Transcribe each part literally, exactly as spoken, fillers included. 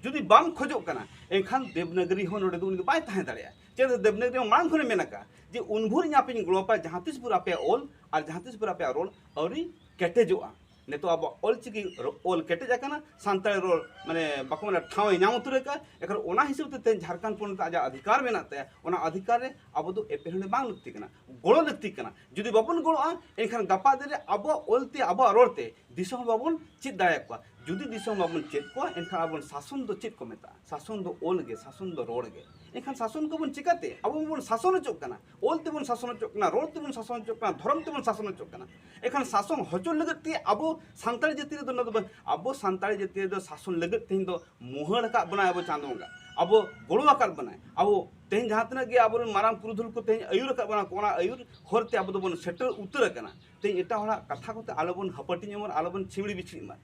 ᱡᱩᱫᱤ ᱵᱟᱢ ᱠᱷᱚᱡᱚᱜ ᱠᱟᱱᱟ, ᱮᱱᱠᱷᱟᱱ ᱫᱮᱵᱽᱱᱟᱜᱽᱨᱤ ᱦᱚᱸ ᱱᱚᱰᱮ ᱫᱚ ᱩᱱᱤ ᱫᱚ ᱵᱟᱭ ᱛᱟᱦᱮᱸ ᱫᱟᱲᱮᱭᱟᱜᱼᱟ᱾ ᱪᱮᱫᱟᱜ ᱥᱮ ᱫᱮᱵᱽᱱᱟᱜᱽᱨᱤ ᱦᱚᱸ ᱢᱟᱲᱟᱝ ᱠᱷᱚᱱᱮ ᱢᱮᱱ ᱟᱠᱟᱫᱼᱟ ᱡᱮ ᱩᱱ ᱵᱷᱳᱨ ᱤᱧ ᱟᱯᱮᱧ ᱜᱚᱲᱚ ᱟᱯᱮᱭᱟ, ᱡᱟᱦᱟᱸ ᱛᱤᱥ ᱵᱷᱳᱨ ᱟᱯᱮᱭᱟᱜ ᱚᱞ ᱟᱨ ᱡᱟᱦᱟᱸ ᱛᱤᱥ ᱵᱷᱳᱨ ᱟᱯᱮᱭᱟᱜ ᱨᱚᱲ ᱟᱹᱣᱨᱤ ᱠᱮᱴᱮᱡᱚᱜᱼᱟ᱾ ᱱᱤᱛᱚᱜ ᱟᱵᱚᱣᱟᱜ ᱚᱞ ᱪᱤᱠᱤ ᱨᱚ-, ᱚᱞ ᱠᱮᱴᱮᱡ ᱟᱠᱟᱱᱟ, ᱥᱟᱱᱛᱟᱲᱤ ᱨᱚᱲ ᱢᱟᱱᱮ ᱵᱟᱠᱚ ᱢᱮᱱᱟ ᱴᱷᱟᱶ ᱮ ᱧᱟᱢ ᱩᱛᱟᱹᱨ ᱟᱠᱟᱫᱼᱟ᱾ ᱮᱱᱠᱷᱟᱱ ᱚᱱᱟ ᱦᱤᱥᱟᱹᱵ ᱛᱮ ᱛᱮᱦᱮᱧ ᱡᱷᱟᱲᱠᱷᱚᱸᱰ ᱯᱚᱱᱚᱛ ᱨᱮ ᱟᱡᱟᱜ ᱚᱫᱷᱤᱠᱟᱨ ᱢᱮᱱᱟᱜ ᱛᱟᱭᱟ, ᱚᱱᱟ ᱚᱫᱷᱤᱠᱟᱨ ᱨᱮ ᱟᱵᱚ ᱫᱚ ᱮᱯᱮᱨᱦᱮᱸᱰᱮ ᱵᱟᱝ ᱞᱟᱹᱠᱛᱤ ᱠᱟᱱᱟ, ᱜᱚᱲᱚ ᱞᱟᱹᱠᱛᱤ ᱠᱟᱱᱟ᱾ ᱡᱩᱫᱤ ᱵᱟᱵᱚᱱ ᱜᱚᱲᱚᱜᱼᱟ, ᱮᱱᱠᱷᱟᱱ ᱜᱟᱯᱟ ᱫᱤᱱ ᱨᱮ ᱟᱵᱚᱣᱟᱜ ᱚᱞ ᱛᱮ, ᱟᱵᱚᱣᱟᱜ ᱨᱚᱲ ᱛᱮ ᱫᱤᱥᱚᱢ ᱦᱚᱲ ᱵᱟᱵᱚᱱ ᱪᱮᱫ ᱫᱟᱲᱮᱭᱟᱠᱚᱣᱟ᱾ ᱡᱩᱫᱤ ᱫᱤᱥᱚᱢ ᱵᱟᱵᱚᱱ ᱪᱮᱫ ᱠᱚᱣᱟ, ᱮᱱᱠᱷᱟᱱ ᱟᱵᱚ ᱥᱟᱥᱚᱱ ᱫᱚ ᱪᱮᱫ ᱠᱚ ᱢᱮᱛᱟᱜᱼᱟ? ᱥᱟᱥᱚᱱ ᱫᱚ ᱚᱞ ᱜᱮ, ᱥᱟᱥᱚᱱ ᱫᱚ ᱨᱚᱲ ᱜᱮ᱾ ᱮᱱᱠᱷᱟᱱ ᱥᱟᱥᱚᱱ ᱠᱚᱵᱚᱱ ᱪᱤᱠᱟᱹᱛᱮ? ᱟᱵᱚ ᱵᱚᱱ ᱥᱟᱥᱚᱱ ᱦᱚᱪᱚᱜ ᱠᱟᱱᱟ, ᱚᱞ ᱛᱮᱵᱚᱱ ᱥᱟᱥᱚᱱ ᱦᱚᱪᱚᱜ ᱠᱟᱱᱟ, ᱨᱚᱲ ᱛᱮᱵᱚᱱ ᱥᱟᱥᱚᱱ ᱦᱚᱪᱚᱜ ᱠᱟᱱᱟ, ᱫᱷᱚᱨᱚᱢ ᱛᱮᱵᱚᱱ ᱥᱟᱥᱚᱱ ᱦᱚᱪᱚᱜ ᱠᱟᱱᱟ᱾ ᱮᱱᱠᱷᱟᱱ ᱥᱟᱥᱚᱱ ᱦᱚᱪᱚ ᱞᱟᱹᱜᱤᱫ ᱛᱮ ᱟᱵᱚ ᱥᱟᱱᱛᱟᱲ ᱡᱟᱹᱛᱤ ᱨᱮᱫᱚ ᱱᱚᱣᱟ ᱫᱚ ᱵᱟᱝ, ᱟᱵᱚ ᱥᱟᱱᱛᱟᱲ ᱡᱟᱹᱛᱤ ᱨᱮᱫᱚ ᱥᱟᱥᱚᱱ ᱞᱟᱹᱜᱤᱫ ᱛᱮᱦᱮᱧ ᱫᱚ ᱢᱩᱦᱟᱹᱲ ᱟᱠᱟᱫ ᱵᱚᱱᱟᱭ ᱟᱵᱚ ᱪᱟᱸᱫᱳ ᱵᱚᱸᱜᱟ, ᱟᱵᱚ ᱜᱚᱲᱚ ᱟᱠᱟᱫ ᱵᱚᱱᱟᱭ᱾ ᱟᱵᱚ ᱛᱮᱦᱮᱧ ᱡᱟᱦᱟᱸ ᱛᱤᱱᱟᱹᱜ ᱜᱮ ᱟᱵᱚᱨᱮᱱ ᱢᱟᱨᱟᱝ ᱯᱩᱨᱩᱫᱷᱩᱞ ᱠᱚ ᱛᱮᱦᱮᱧ ᱟᱹᱭᱩᱨ ᱟᱠᱟᱫ ᱵᱚᱱᱟ ᱠᱚ, ᱚᱱᱟ ᱟᱹᱭᱩᱨ ᱦᱚᱨ ᱛᱮ ᱟᱵᱚ ᱫᱚᱵᱚᱱ ᱥᱮᱴᱮᱨ ᱩᱛᱟᱹᱨ ᱟᱠᱟᱱᱟ᱾ ᱛᱮᱦᱮᱧ ᱮᱴᱟᱜ ᱦᱚᱲᱟᱜ ᱠᱟᱛᱷᱟ ᱠᱚᱛᱮ ᱟᱞᱚᱵᱚᱱ ᱦᱟᱹᱯᱟᱹᱴᱤᱧᱚᱜ ᱢᱟ, ᱟᱞᱚᱵᱚᱱ ᱪᱷᱤᱢᱲᱤ ᱵᱤᱪᱷᱲᱤᱜ ᱢᱟ᱾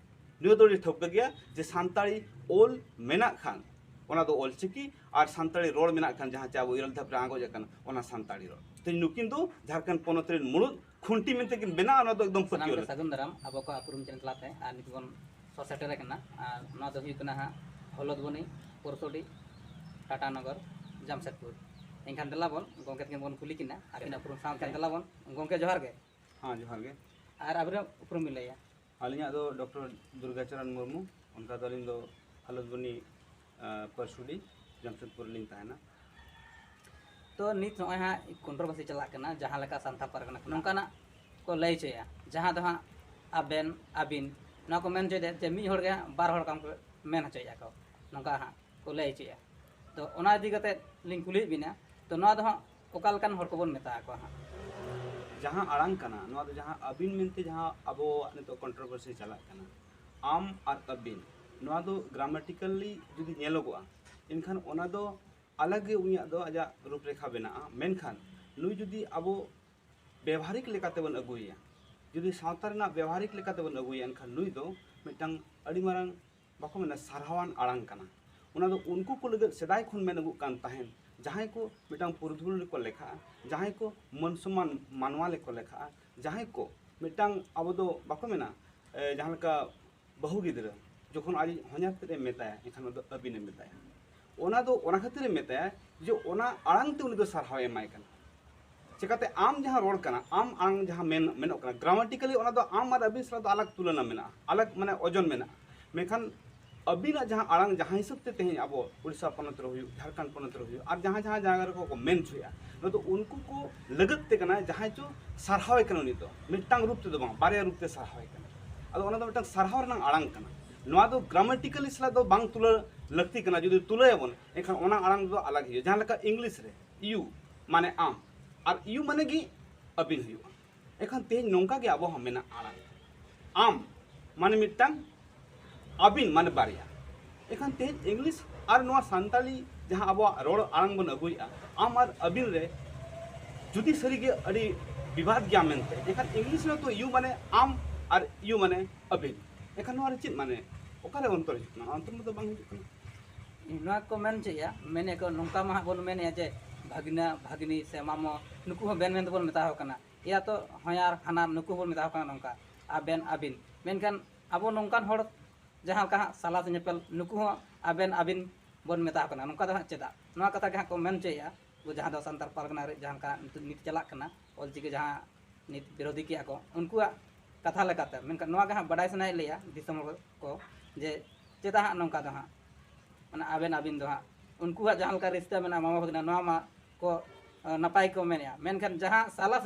ᱱᱤᱭᱟᱹ ᱫᱚ ᱟᱹᱰᱤ ᱴᱷᱟᱹᱣᱠᱟᱹ ᱜᱮᱭᱟ ᱡᱮ ᱥᱟᱱᱛᱟᱲᱤ ᱚᱞ ᱢᱮᱱᱟᱜ ᱠᱷᱟᱱ, ᱚᱱᱟ ᱫᱚ ᱚᱞ ᱪᱤᱠᱤ, ᱟᱨ ᱥᱟᱱᱛᱟᱲᱤ ᱨᱚᱲ ᱢᱮᱱᱟᱜ ᱠᱷᱟᱱ, ᱡᱟᱦᱟᱸ ᱪᱮ ᱟᱵᱚ ᱤᱨᱟᱹᱞ ᱫᱷᱟᱯ ᱨᱮ ᱟᱸᱜᱚᱡ ᱟᱠᱟᱱᱟ, ᱚᱱᱟ ᱥᱟᱱᱛᱟᱲᱤ ᱨᱚᱲ᱾ ᱛᱮᱦᱮᱧ ᱱᱩᱠᱤᱱ ᱫᱚ ᱡᱷᱟᱲᱠᱷᱚᱸᱰ ᱯᱚᱱᱚᱛ ᱨᱮᱱ ᱢᱩᱲᱩᱫ ᱠᱷᱩᱱᱴᱤ ᱢᱮᱱᱛᱮ ᱠᱤᱱ ᱵᱮᱱᱟᱜᱼᱟ, ᱚᱱᱟ ᱫᱚ ᱮᱠᱫᱚᱢ ᱥᱟᱱᱟᱢ ᱯᱟᱹᱛᱭᱟᱹᱣ ᱠᱚ ᱞᱮᱠᱟ᱾ ᱥᱟᱹᱜᱩᱱ ᱫᱟᱨᱟᱢ ᱟᱵᱚ ᱠᱚᱣᱟᱜ ᱩᱯᱨᱩᱢ ᱪᱮᱱᱮᱞ ᱛᱟᱞᱟᱛᱮ, ᱟᱨ ᱱᱤᱛ ᱵᱚᱱ ᱥᱚ ᱥᱮᱴᱮᱨ ᱟᱠᱟᱱᱟ, ᱟᱨ ᱱᱚᱣᱟ ᱫᱚ ᱦᱩᱭᱩᱜ ᱠᱟᱱᱟ ᱦᱟᱸᱜ ᱦᱚᱞᱚᱫᱵᱚᱱᱤ, ᱯᱚᱨᱥᱚᱰᱤ, ᱴᱟᱴᱟ ᱱᱚᱜᱚᱨ, ᱡᱟᱢᱥᱮᱫᱽᱯᱩᱨ᱾ ᱮᱱᱠᱷᱟᱱ ᱫᱮᱞᱟ ᱵᱚᱱ ᱜᱚᱢᱠᱮ ᱛᱟᱹᱠᱤᱱ ᱵᱚᱱ ᱠᱩᱞᱤ ᱠᱤᱱᱟ ᱟᱹᱠᱤᱱᱟᱜ ᱩᱯᱨᱩᱢ ᱥᱟᱶᱛᱮ᱾ ᱫᱮᱞᱟ ᱵᱚᱱ ᱜᱚᱢᱠᱮ, ᱡᱚᱦᱟᱨ ᱜᱮ᱾ ᱦᱮᱸ, ᱡᱚᱦᱟᱨ ᱜᱮ᱾ ᱟᱨ ᱟᱵᱤᱱᱟᱜ ᱩᱯᱨᱩᱢ ᱵᱤᱱ ᱞᱟᱹᱭᱟ? ᱟᱹᱞᱤᱧᱟᱜ ᱫᱚ ᱰᱚᱠᱴᱚᱨ ᱫᱩᱨᱜᱟᱪᱚᱨᱚᱱ ᱢᱩᱨᱢᱩ, ᱚᱱᱠᱟ ᱫᱚ ᱟᱹᱞᱤᱧ ᱫᱚ ᱦᱚᱞᱚᱫᱵᱚᱱᱤ, ᱟᱸ, ᱯᱚᱨᱥᱚᱰᱤ, ᱡᱟᱢᱥᱮᱫᱽᱯᱩᱨ ᱨᱮᱞᱤᱧ ᱛᱟᱦᱮᱱᱟ᱾ ᱛᱚ ᱱᱤᱛ ᱱᱚᱜᱼᱚᱭ ᱦᱟᱸᱜ controversy ᱪᱟᱞᱟᱜ ᱠᱟᱱᱟ, ᱡᱟᱦᱟᱸ ᱞᱮᱠᱟ ᱥᱟᱱᱛᱟᱲ ᱯᱟᱨᱜᱟᱱᱟ ᱠᱷᱚᱱ ᱱᱚᱝᱠᱟᱱᱟᱜ ᱠᱚ ᱞᱟᱹᱭ ᱦᱚᱪᱚᱭᱮᱫᱼᱟ, ᱡᱟᱦᱟᱸ ᱫᱚ ᱦᱟᱸᱜ ᱟᱵᱮᱱ, ᱟᱹᱵᱤᱱ, ᱱᱚᱣᱟ ᱠᱚ ᱢᱮᱱ ᱦᱚᱪᱚᱭᱮᱫᱟ ᱡᱮ ᱢᱤᱫ ᱦᱚᱲ ᱜᱮ ᱦᱟᱸᱜ ᱵᱟᱨ ᱦᱚᱲ ᱠᱟᱱ ᱠᱚ ᱢᱮᱱ ᱦᱚᱪᱚᱭᱮᱫᱼᱟ ᱠᱚ, ᱱᱚᱝᱠᱟ ᱦᱟᱸᱜ ᱠᱚ ᱞᱟᱹᱭ ᱦᱚᱪᱚᱭᱮᱫᱼᱟ᱾ ᱛᱚ ᱚᱱᱟ ᱤᱫᱤ ᱠᱟᱛᱮ ᱞᱤᱧ ᱠᱩᱞᱤᱭᱮᱫ ᱵᱤᱱᱟ, ᱛᱚ ᱱᱚᱣᱟ ᱫᱚ ᱦᱟᱸᱜ ᱚᱠᱟ ᱞᱮᱠᱟᱱ ᱦᱚᱲ ᱠᱚᱵᱚᱱ ᱢᱮᱛᱟ ᱟᱠᱚᱣᱟ ᱦᱟᱸᱜ? ᱡᱟᱦᱟᱸ ᱟᱲᱟᱝ ᱠᱟᱱᱟ, ᱱᱚᱣᱟ ᱫᱚ ᱡᱟᱦᱟᱸ ᱟᱹᱵᱤᱱ ᱢᱮᱱᱛᱮ ᱡᱟᱦᱟᱸ ᱟᱵᱚᱣᱟᱜ ᱱᱤᱛᱚᱜ controversy ᱪᱟᱞᱟᱜ ᱠᱟᱱᱟ, ᱟᱢ ᱟᱨ ᱟᱹᱵᱤᱱ, ᱱᱚᱣᱟ ᱫᱚ grammatically ᱡᱩᱫᱤ ᱧᱮᱞᱚᱜᱚᱜᱼᱟ, ᱮᱱᱠᱷᱟᱱ ᱚᱱᱟ ᱫᱚ ᱟᱞᱟᱜᱽ ᱜᱮ ᱩᱱᱤᱭᱟᱜ ᱫᱚ ᱟᱡᱟᱜ ᱨᱩᱯᱨᱮᱠᱷᱟ ᱵᱮᱱᱟᱜᱼᱟ᱾ ᱢᱮᱱᱠᱷᱟᱱ ᱱᱩᱭ ᱡᱩᱫᱤ ᱟᱵᱚ ᱵᱮᱣᱦᱟᱨᱤᱠ ᱞᱮᱠᱟᱛᱮ ᱵᱚᱱ ᱟᱹᱜᱩᱭᱮᱭᱟ, ᱡᱩᱫᱤ ᱥᱟᱶᱛᱟ ᱨᱮᱱᱟᱜ ᱵᱮᱣᱦᱟᱨᱤᱠ ᱞᱮᱠᱟᱛᱮ ᱵᱚᱱ ᱟᱹᱜᱩᱭᱮᱭᱟ, ᱮᱱᱠᱷᱟᱱ ᱱᱩᱭ ᱫᱚ ᱢᱤᱫᱴᱟᱝ ᱟᱹᱰᱤ ᱢᱟᱨᱟᱝ, ᱵᱟᱠᱚ ᱢᱮᱱᱟ, ᱥᱟᱨᱦᱟᱣᱟᱱ ᱟᱲᱟᱝ ᱠᱟᱱᱟ᱾ ᱚᱱᱟ ᱫᱚ ᱩᱱᱠᱩ ᱠᱚ ᱞᱟᱹᱜᱤᱫ ᱥᱮᱫᱟᱭ ᱠᱷᱚᱱ ᱢᱮᱱ ᱟᱹᱜᱩᱜ ᱠᱟᱱ ᱛᱟᱦᱮᱸᱱ, ᱡᱟᱦᱟᱸᱭ ᱠᱚ ᱢᱤᱫᱴᱟᱝ ᱯᱩᱨᱩᱫᱷᱩᱞ ᱨᱮᱠᱚ ᱞᱮᱠᱷᱟᱜᱼᱟ, ᱡᱟᱦᱟᱸᱭ ᱠᱚ ᱢᱟᱹᱱ ᱥᱚᱢᱢᱟᱱ ᱢᱟᱱᱣᱟ ᱨᱮᱠᱚ ᱞᱮᱠᱷᱟᱜᱼᱟ, ᱡᱟᱦᱟᱸᱭ ᱠᱚ ᱢᱤᱫᱴᱟᱝ, ᱟᱵᱚ ᱫᱚ, ᱵᱟᱠᱚ ᱢᱮᱱᱟ, ᱮ, ᱡᱟᱦᱟᱸ ᱞᱮᱠᱟ ᱵᱟᱹᱦᱩ ᱜᱤᱫᱽᱨᱟᱹ, ᱡᱚᱠᱷᱚᱱ ᱟᱡ ᱦᱚᱧᱦᱟᱨ ᱛᱮᱫ ᱮ ᱢᱮᱛᱟᱭᱟ, ᱮᱱᱠᱷᱟᱱ ᱚᱱᱟ ᱫᱚ ᱟᱹᱵᱤᱱ ᱮ ᱢᱮᱛᱟᱭᱟ᱾ ᱚᱱᱟ ᱫᱚ ᱚᱱᱟ ᱠᱷᱟᱹᱛᱤᱨ ᱮ ᱢᱮᱛᱟᱭᱟ ᱡᱮ ᱚᱱᱟ ᱟᱲᱟᱝ ᱛᱮ ᱩᱱᱤ ᱫᱚ ᱥᱟᱨᱦᱟᱣ ᱮ ᱮᱢᱟᱭ ᱠᱟᱱᱟ᱾ ᱪᱮᱠᱟᱛᱮ ᱟᱢ ᱡᱟᱦᱟᱸ ᱨᱚᱲ ᱠᱟᱱᱟ, ᱟᱢ ᱟᱲᱟᱝ ᱡᱟᱦᱟᱸ ᱢᱮᱱ ᱢᱮᱱᱚᱜ ᱠᱟᱱᱟ, ᱜᱨᱟᱢᱟᱴᱤᱠᱟᱞᱤ ᱚᱱᱟ ᱫᱚ ᱟᱢ ᱟᱨ ᱟᱹᱵᱤᱱ ᱥᱟᱞᱟᱜ ᱫᱚ ᱟᱞᱟᱜᱽ ᱛᱩᱞᱚᱱᱟ ᱢᱮᱱᱟᱜᱼᱟ, ᱟᱞᱟᱜᱽ ᱢᱟᱱᱮ ᱳᱡᱚᱱ ᱢᱮᱱᱟᱜᱼᱟ᱾ ᱢᱮᱱᱠᱷᱟᱱ ᱟᱹᱵᱤᱱᱟᱜ ᱡᱟᱦᱟᱸ ᱟᱲᱟᱝ, ᱡᱟᱦᱟᱸ ᱦᱤᱥᱟᱹᱵ ᱛᱮ ᱛᱮᱦᱮᱧ ᱟᱵᱚ ᱩᱲᱤᱥᱥᱟ ᱯᱚᱱᱚᱛ ᱨᱮ ᱦᱩᱭᱩᱜ, ᱡᱷᱟᱲᱠᱷᱚᱸᱰ ᱯᱚᱱᱚᱛ ᱨᱮ ᱦᱩᱭᱩᱜ, ᱟᱨ ᱡᱟᱦᱟᱸ ᱡᱟᱦᱟᱸ ᱡᱟᱭᱜᱟ ᱨᱮᱠᱚ ᱠᱚ ᱢᱮᱱ ᱦᱚᱪᱚᱭᱟ, ᱱᱚᱣᱟ ᱫᱚ ᱩᱱᱠᱩ ᱠᱚ ᱞᱟᱹᱜᱤᱫ ᱛᱮ ᱠᱟᱱᱟ, ᱡᱟᱦᱟᱸᱭ ᱪᱚ ᱥᱟᱨᱦᱟᱣᱮ ᱠᱟᱱᱟ ᱩᱱᱤ ᱫᱚ, ᱢᱤᱫᱴᱟᱝ ᱨᱩᱯ ᱛᱮᱫᱚ ᱵᱟᱝ, ᱵᱟᱨᱭᱟ ᱨᱩᱯ ᱛᱮ ᱥᱟᱨᱦᱟᱣᱮ ᱠᱟᱱᱟ᱾ ᱟᱫᱚ ᱚᱱᱟ ᱫᱚ ᱢᱤᱫᱴᱟᱝ ᱥᱟᱨᱦᱟᱣ ᱨᱮᱱᱟᱜ ᱟᱲᱟᱝ ᱠᱟᱱᱟ᱾ ᱱᱚᱣᱟ ᱫᱚ ᱜᱨᱟᱢᱟᱴᱤᱠᱟᱞᱤ ᱥᱟᱞᱟᱜ ᱫᱚ ᱵᱟᱝ ᱛᱩᱞᱟᱹ ᱞᱟᱹᱠᱛᱤ ᱠᱟᱱᱟ᱾ ᱡᱩᱫᱤ ᱛᱩᱞᱟᱹᱭᱟᱵᱚᱱ, ᱮᱱᱠᱷᱟᱱ ᱚᱱᱟ ᱟᱲᱟᱝ ᱫᱚ ᱟᱞᱟᱜᱽ ᱦᱩᱭᱩᱜᱼᱟ᱾ ᱡᱟᱦᱟᱸ ᱞᱮᱠᱟ ᱤᱝᱞᱤᱥ ᱨᱮ ᱤᱭᱩ ᱢᱟᱱᱮ ᱟᱢ, ᱟᱨ ᱤᱭᱩ ᱢᱟᱱᱮ ᱜᱮ ᱟᱹᱵᱤᱱ ᱦᱩᱭᱩᱜᱼᱟ᱾ ᱮᱱᱠᱷᱟᱱ ᱛᱮᱦᱮᱧ ᱱᱚᱝᱠᱟ ᱜᱮ ᱟᱵᱚ ᱦᱚᱸ ᱢᱮᱱᱟᱜ ᱟᱲᱟᱝ᱾ ᱟᱢ ᱢᱟᱱᱮ ᱢᱤᱫᱴᱟᱝ, ᱟᱹᱵᱤᱱ ᱢᱟᱱᱮ ᱵᱟᱨᱭᱟ᱾ ᱮᱱᱠᱷᱟᱱ ᱛᱮᱦᱮᱧ ᱤᱝᱞᱤᱥ ᱟᱨ ᱱᱚᱣᱟ ᱥᱟᱱᱛᱟᱲᱤ ᱡᱟᱦᱟᱸ ᱟᱵᱚᱣᱟᱜ ᱨᱚᱲ ᱟᱲᱟᱝ ᱵᱚᱱ ᱟᱹᱜᱩᱭᱮᱫᱼᱟ, ᱟᱢ ᱟᱨ ᱟᱹᱵᱤᱱ ᱨᱮ ᱡᱩᱫᱤ ᱥᱟᱹᱨᱤᱜᱮ ᱟᱹᱰᱤ ᱵᱤᱵᱟᱫ ᱜᱮᱭᱟ ᱢᱮᱱᱛᱮ, ᱮᱱᱠᱷᱟᱱ ᱤᱝᱞᱤᱥ ᱨᱮ ᱛᱚ ᱤᱭᱩ ᱢᱟᱱᱮ ᱟᱢ ᱟᱨ ᱤᱭᱩ ᱢᱟᱱᱮ ᱟᱹᱵᱤᱱ᱾ ᱮᱱᱠᱷᱟᱱ ᱱᱚᱣᱟ ᱨᱮ ᱪᱮᱫ ᱢᱟᱱᱮ, ᱚᱠᱟᱨᱮ ᱚᱱᱛᱚᱨ ᱦᱤᱡᱩᱜ ᱠᱟᱱᱟ? ᱚᱱᱛᱚᱨ ᱢᱟ ᱫᱚ ᱵᱟᱝ ᱦᱤᱡᱩᱜ ᱠᱟᱱᱟ᱾ ᱱᱚᱣᱟ ᱠᱚ ᱢᱮᱱ ᱦᱚᱪᱚᱭᱮᱫᱼᱟ, ᱢᱮᱱᱮᱫ ᱠᱚ ᱱᱚᱝᱠᱟ ᱢᱟ ᱦᱟᱸᱜ ᱵᱚᱱ ᱢᱮᱱᱮᱫᱼᱟ ᱡᱮ ᱵᱷᱟᱹᱜᱽᱱᱟᱹ, ᱵᱷᱟᱹᱜᱽᱱᱤ ᱥᱮ ᱢᱟᱢᱚ, ᱱᱩᱠᱩ ᱦᱚᱸ ᱵᱮᱱ ᱢᱮᱱ ᱛᱮᱵᱚᱱ ᱢᱮᱛᱟ ᱟᱠᱚ ᱠᱟᱱᱟ᱾ ᱤᱭᱟ ᱛᱚ ᱦᱚᱧᱦᱟᱨ, ᱦᱟᱱᱦᱟᱨ, ᱱᱩᱠᱩ ᱦᱚᱸᱵᱚᱱ ᱢᱮᱛᱟ ᱟᱠᱚ ᱠᱟᱱᱟ ᱱᱚᱝᱠᱟ, ᱟᱵᱮᱱ, ᱟᱵᱤᱱ᱾ ᱢᱮᱱᱠᱷᱟᱱ ᱟᱵᱚ ᱱᱚᱝᱠᱟᱱ ᱦᱚᱲ ᱡᱟᱦᱟᱸ ᱞᱮᱠᱟ ᱦᱟᱸᱜ ᱥᱟᱞᱟᱥ ᱧᱮᱯᱮᱞ, ᱱᱩᱠᱩ ᱦᱚᱸ ᱟᱵᱮᱱ, ᱟᱵᱤᱱ ᱵᱚᱱ ᱢᱮᱛᱟ ᱟᱠᱚ ᱠᱟᱱᱟ᱾ ᱱᱚᱝᱠᱟ ᱫᱚ ᱦᱟᱸᱜ ᱪᱮᱫᱟᱜ? ᱱᱚᱣᱟ ᱠᱟᱛᱷᱟ ᱜᱮ ᱦᱟᱸᱜ ᱠᱚ ᱢᱮᱱ ᱦᱚᱪᱚᱭᱮᱫᱼᱟ, ᱡᱟᱦᱟᱸ ᱫᱚ ᱥᱟᱱᱛᱟᱲ ᱯᱟᱨᱜᱟᱱᱟ ᱨᱮ ᱡᱟᱦᱟᱸ ᱞᱮᱠᱟ ᱱᱤᱛ, ᱱᱤᱛ ᱪᱟᱞᱟᱜ ᱠᱟᱱᱟ, ᱚᱞᱪᱤᱠᱤ ᱡᱟᱦᱟᱸ ᱱᱤᱛ ᱵᱤᱨᱳᱫᱷᱤ ᱠᱮᱜᱼᱟ ᱠᱚ, ᱩᱱᱠᱩᱣᱟᱜ ᱠᱟᱛᱷᱟ ᱞᱮᱠᱟᱛᱮ᱾ ᱢᱮᱱᱠᱷᱟᱱ ᱱᱚᱣᱟ ᱜᱮ ᱦᱟᱸᱜ ᱵᱟᱰᱟᱭ ᱥᱟᱱᱟᱭᱮᱫ ᱞᱮᱭᱟ ᱫᱤᱥᱚᱢ ᱦᱚᱲ ᱠᱚ, ᱡᱮ ᱪᱮᱫᱟᱜ ᱦᱟᱸᱜ ᱱᱚᱝᱠᱟ ᱫᱚ ᱦᱟᱸᱜ, ᱢᱟᱱᱮ ᱟᱵᱮᱱ ᱟᱹᱵᱤᱱ ᱫᱚ ᱦᱟᱸᱜ, ᱩᱱᱠᱩᱣᱟᱜ ᱡᱟᱦᱟᱸ ᱞᱮᱠᱟ ᱨᱤᱥᱛᱟ ᱢᱮᱱᱟᱜᱼᱟ ᱢᱟᱢᱟ ᱵᱷᱟᱹᱜᱽᱱᱟ, ᱱᱚᱣᱟ ᱢᱟ ᱠᱚ ᱱᱟᱯᱟᱭ ᱠᱚ ᱢᱮᱱᱮᱜᱼᱟ᱾ ᱢᱮᱱᱠᱷᱟᱱ ᱡᱟᱦᱟᱸ ᱥᱟᱞᱟᱥ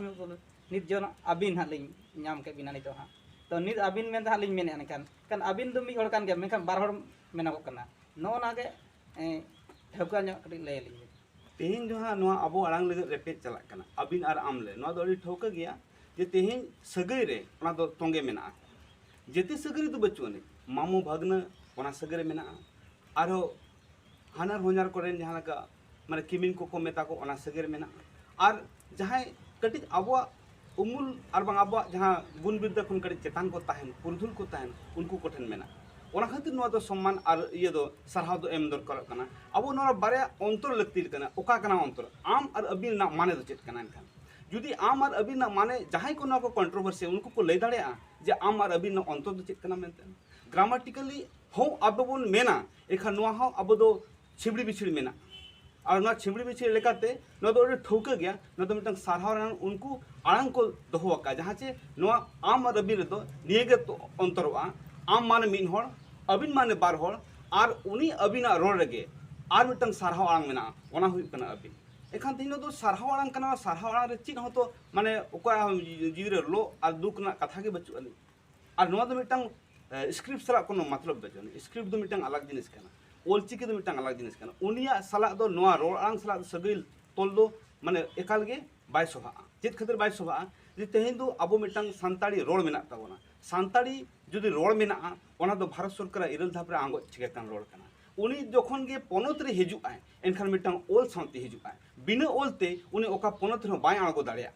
ᱱᱤᱛ ᱡᱚᱱ ᱟᱹᱵᱤᱱ ᱦᱟᱸᱜ ᱞᱤᱧ ᱧᱟᱢ ᱠᱮᱫ ᱵᱤᱱᱟ ᱱᱤᱛᱚᱜ ᱦᱟᱸᱜ, ᱛᱚ ᱱᱤᱛ ᱟᱹᱵᱤᱱ ᱢᱮᱱᱛᱮ ᱦᱟᱸᱜ ᱞᱤᱧ ᱢᱮᱱᱮᱜᱼᱟ᱾ ᱮᱱᱠᱷᱟᱱ ᱠᱷᱟᱱ ᱟᱹᱵᱤᱱ ᱫᱚ ᱢᱤᱫ ᱦᱚᱲ ᱠᱟᱱ ᱜᱮᱭᱟ, ᱢᱮᱱᱠᱷᱟᱱ ᱵᱟᱨ ᱦᱚᱲ ᱢᱮᱱᱚᱜᱚᱜ ᱠᱟᱱᱟ᱾ ᱱᱚᱜᱼᱚ ᱱᱚᱣᱟ ᱜᱮ ᱴᱷᱟᱹᱣᱠᱟᱹ ᱧᱚᱜ ᱠᱟᱹᱴᱤᱡ ᱞᱟᱹᱭ ᱟᱹᱞᱤᱧ ᱵᱤᱱ᱾ ᱛᱮᱦᱮᱧ ᱡᱟᱦᱟᱸ ᱱᱚᱣᱟ ᱟᱵᱚ ᱟᱲᱟᱝ ᱞᱟᱹᱜᱤᱫ ᱨᱮᱯᱮᱡ ᱪᱟᱞᱟᱜ ᱠᱟᱱᱟ, ᱟᱹᱵᱤᱱ ᱟᱨ ᱟᱢ ᱞᱮ, ᱱᱚᱣᱟ ᱫᱚ ᱟᱹᱰᱤ ᱴᱷᱟᱹᱣᱠᱟᱹ ᱜᱮᱭᱟ ᱡᱮ ᱛᱮᱦᱮᱧ ᱥᱟᱹᱜᱟᱹᱭ ᱨᱮ ᱚᱱᱟ ᱫᱚ ᱛᱚᱸᱜᱮ ᱢᱮᱱᱟᱜᱼᱟ᱾ ᱡᱟᱹᱛᱤ ᱥᱟᱹᱜᱟᱹᱭ ᱫᱚ ᱵᱟᱹᱪᱩᱜ ᱟᱹᱱᱤᱡ, ᱢᱟᱢᱚ ᱵᱷᱟᱹᱜᱽᱱᱟᱹ ᱚᱱᱟ ᱥᱟᱹᱜᱟᱹᱭ ᱨᱮ ᱢᱮᱱᱟᱜᱼᱟ, ᱟᱨᱦᱚᱸ ᱦᱟᱱᱟᱨ ᱦᱚᱧᱦᱟᱨ ᱠᱚᱨᱮᱱ ᱡᱟᱦᱟᱸ ᱞᱮᱠᱟ ᱢᱟᱱᱮ ᱠᱤᱢᱤᱱ ᱠᱚᱠᱚ ᱢᱮᱛᱟ ᱠᱚ, ᱚᱱᱟ ᱥᱟᱹᱜᱟᱹᱭ ᱨᱮ ᱢᱮᱱᱟᱜᱼᱟ᱾ ᱟᱨ ᱡᱟᱦᱟᱸᱭ ᱠᱟᱹᱴᱤᱡ ᱟᱵᱚᱣᱟᱜ ᱩᱢᱩᱞ ᱟᱨ ᱵᱟᱝ ᱟᱵᱚᱣᱟᱜ ᱡᱟᱦᱟᱸ ᱜᱩᱱ ᱵᱤᱨᱫᱟᱹ ᱠᱷᱚᱱ ᱠᱟᱹᱴᱤᱡ ᱪᱮᱛᱟᱱ ᱠᱚ ᱛᱟᱦᱮᱱ, ᱯᱩᱨᱩᱫᱷᱩᱞ ᱠᱚ ᱛᱟᱦᱮᱱ, ᱩᱱᱠᱩ ᱠᱚᱴᱷᱮᱱ ᱢᱮᱱᱟᱜᱼᱟ᱾ ᱚᱱᱟ ᱠᱷᱟᱹᱛᱤᱨ ᱱᱚᱣᱟ ᱫᱚ ᱥᱚᱢᱢᱟᱱ ᱟᱨ ᱤᱭᱟᱹ ᱫᱚ, ᱥᱟᱨᱦᱟᱣ ᱫᱚ ᱮᱢ ᱫᱚᱨᱠᱟᱨᱚᱜ ᱠᱟᱱᱟ᱾ ᱟᱵᱚ ᱱᱚᱣᱟ ᱵᱟᱨᱭᱟ ᱚᱱᱛᱚᱨ ᱞᱟᱹᱠᱛᱤ ᱠᱟᱱᱟ᱾ ᱚᱠᱟ ᱠᱟᱱᱟ ᱚᱱᱛᱚᱨ? ᱟᱢ ᱟᱨ ᱟᱹᱵᱤᱱ ᱨᱮᱱᱟᱜ ᱢᱟᱱᱮ ᱫᱚ ᱪᱮᱫ ᱠᱟᱱᱟ? ᱮᱱᱠᱷᱟᱱ ᱡᱩᱫᱤ ᱟᱢ ᱟᱨ ᱟᱹᱵᱤᱱ ᱨᱮᱱᱟᱜ ᱢᱟᱱᱮ, ᱡᱟᱦᱟᱸᱭ ᱠᱚ ᱱᱚᱣᱟ ᱠᱚ ᱠᱚᱱᱴᱨᱳᱵᱷᱟᱨᱥᱤ, ᱩᱱᱠᱩ ᱠᱚ ᱞᱟᱹᱭ ᱫᱟᱲᱮᱭᱟᱜᱼᱟ ᱡᱮ ᱟᱢ ᱟᱨ ᱟᱹᱵᱤᱱ ᱨᱮᱱᱟᱜ ᱚᱱᱛᱚᱨ ᱫᱚ ᱪᱮᱫ ᱠᱟᱱᱟ ᱢᱮᱱᱛᱮ᱾ ᱜᱨᱟᱢᱟᱴᱤᱠᱟᱞᱤ ᱦᱚᱸ ᱟᱵᱚ ᱵᱚᱱ ᱢᱮᱱᱟ, ᱮᱱᱠᱷᱟᱱ ᱱᱚᱣᱟ ᱦᱚᱸ ᱟᱵᱚ ᱫᱚ ᱪᱷᱤᱢᱲᱤ ᱵᱤᱪᱷᱤᱲ ᱢᱮᱱᱟᱜᱼᱟ᱾ ᱟᱨ ᱱᱚᱣᱟ ᱪᱷᱤᱢᱲᱤ ᱵᱤᱪᱷᱤᱲ ᱞᱮᱠᱟᱛᱮ ᱱᱚᱣᱟ ᱫᱚ ᱟᱹᱰᱤ ᱴᱷᱟᱹᱣᱠᱟᱹ ᱜᱮᱭᱟ, ᱱᱚᱣᱟ ᱫᱚ ᱢᱤᱫᱴᱟᱝ ᱥᱟᱨᱦᱟᱣ ᱨᱮᱱᱟᱜ ᱩᱱᱠᱩ ᱟᱲᱟᱝ ᱠᱚ ᱫᱚᱦᱚ ᱟᱠᱟᱫᱼᱟ, ᱡᱟᱦᱟᱸ ᱪᱮ ᱱᱚᱣᱟ ᱟᱢ ᱟᱨ ᱟᱹᱵᱤᱱ ᱨᱮᱫᱚ ᱱᱤᱭᱟᱹ ᱜᱮ ᱛᱚ-, ᱚᱱᱛᱚᱨᱚᱜᱼᱟ, ᱟᱢ ᱢᱟᱱᱮ ᱢᱤᱫ ᱦᱚᱲ, ᱟᱹᱵᱤᱱ ᱢᱟᱱᱮ ᱵᱟᱨ ᱦᱚᱲ, ᱟᱨ ᱩᱱᱤ ᱟᱹᱵᱤᱱᱟᱜ ᱨᱚᱲ ᱨᱮᱜᱮ ᱟᱨ ᱢᱤᱫᱴᱟᱝ ᱥᱟᱨᱦᱟᱣ ᱟᱲᱟᱝ ᱢᱮᱱᱟᱜᱼᱟ, ᱚᱱᱟ ᱦᱩᱭᱩᱜ ᱠᱟᱱᱟ ᱟᱹᱵᱤᱱ᱾ ᱮᱱᱠᱷᱟᱱ ᱛᱮᱦᱮᱧ ᱫᱚ ᱥᱟᱨᱦᱟᱣ ᱟᱲᱟᱝ ᱠᱟᱱᱟ, ᱥᱟᱨᱦᱟᱣ ᱟᱲᱟᱝ ᱨᱮ ᱪᱮᱫ ᱦᱚᱸᱛᱚ ᱢᱟᱱᱮ ᱚᱠᱚᱭᱟᱜ ᱦᱚᱸ ᱡᱤᱣᱤ ᱨᱮ ᱞᱚ ᱟᱨ ᱫᱩᱠ ᱨᱮᱱᱟᱜ ᱠᱟᱛᱷᱟ ᱜᱮ ᱵᱟᱹᱪᱩᱜ ᱟᱹᱱᱤᱡ᱾ ᱟᱨ ᱱᱚᱣᱟ ᱫᱚ ᱢᱤᱫᱴᱟᱝ ᱥᱠᱨᱤᱯᱴ ᱥᱟᱞᱟᱜ ᱠᱳᱱᱳ ᱢᱚᱛᱞᱚᱵ ᱵᱟᱹᱪᱩᱜ ᱟᱹᱱᱤᱡ᱾ ᱥᱠᱨᱤᱯᱴ ᱫᱚ ᱢᱤᱫᱴᱟᱝ ᱟᱞᱟᱜᱽ ᱡᱤᱱᱤᱥ ᱠᱟᱱᱟ, ᱚᱞᱪᱤᱠᱤ ᱫᱚ ᱢᱤᱫᱴᱟᱝ ᱟᱞᱟᱜᱽ ᱡᱤᱱᱤᱥ ᱠᱟᱱᱟ᱾ ᱩᱱᱤᱭᱟᱜ ᱥᱟᱞᱟᱜ ᱫᱚ ᱱᱚᱣᱟ ᱨᱚᱲ ᱟᱲᱟᱝ ᱥᱟᱞᱟᱜ ᱫᱚ ᱥᱟᱹᱜᱟᱹᱭ ᱛᱚᱞ ᱫᱚ ᱢᱟᱱᱮ ᱮᱠᱟᱞ ᱜᱮ ᱵᱟᱭ ᱥᱚᱵᱷᱟᱜᱼᱟ᱾ ᱪᱮᱫ ᱠᱷᱟᱹᱛᱤᱨ ᱵᱟᱭ ᱥᱚᱵᱷᱟᱜᱼᱟ? ᱡᱮ ᱛᱮᱦᱮᱧ ᱫᱚ ᱟᱵᱚ ᱢᱤᱫᱴᱟᱝ ᱥᱟᱱᱛᱟᱲᱤ ᱨᱚᱲ ᱢᱮᱱᱟᱜ ᱛᱟᱵᱚᱱᱟ, ᱥᱟᱱᱛᱟᱲᱤ ᱡᱩᱫᱤ ᱨᱚᱲ ᱢᱮᱱᱟᱜᱼᱟ, ᱚᱱᱟ ᱫᱚ ᱵᱷᱟᱨᱚᱛ ᱥᱚᱨᱠᱟᱨᱟᱜ ᱤᱨᱟᱹᱞ ᱫᱷᱟᱯ ᱨᱮ ᱟᱸᱜᱚᱪ ᱴᱷᱤᱠ ᱟᱠᱟᱱ ᱨᱚᱲ ᱠᱟᱱᱟ᱾ ᱩᱱᱤ ᱡᱚᱠᱷᱚᱱ ᱜᱮ ᱯᱚᱱᱚᱛ ᱨᱮ ᱦᱤᱡᱩᱜ ᱟᱭ, ᱮᱱᱠᱷᱟᱱ ᱢᱤᱫᱴᱟᱝ ᱚᱞ ᱥᱟᱶᱛᱮ ᱦᱤᱡᱩᱜ ᱟᱭ᱾ ᱵᱤᱱᱟᱹ ᱚᱞ ᱛᱮ ᱩᱱᱤ ᱚᱠᱟ ᱯᱚᱱᱚᱛ ᱨᱮᱦᱚᱸ ᱵᱟᱭ ᱟᱬᱜᱚ ᱫᱟᱲᱮᱭᱟᱜᱼᱟ᱾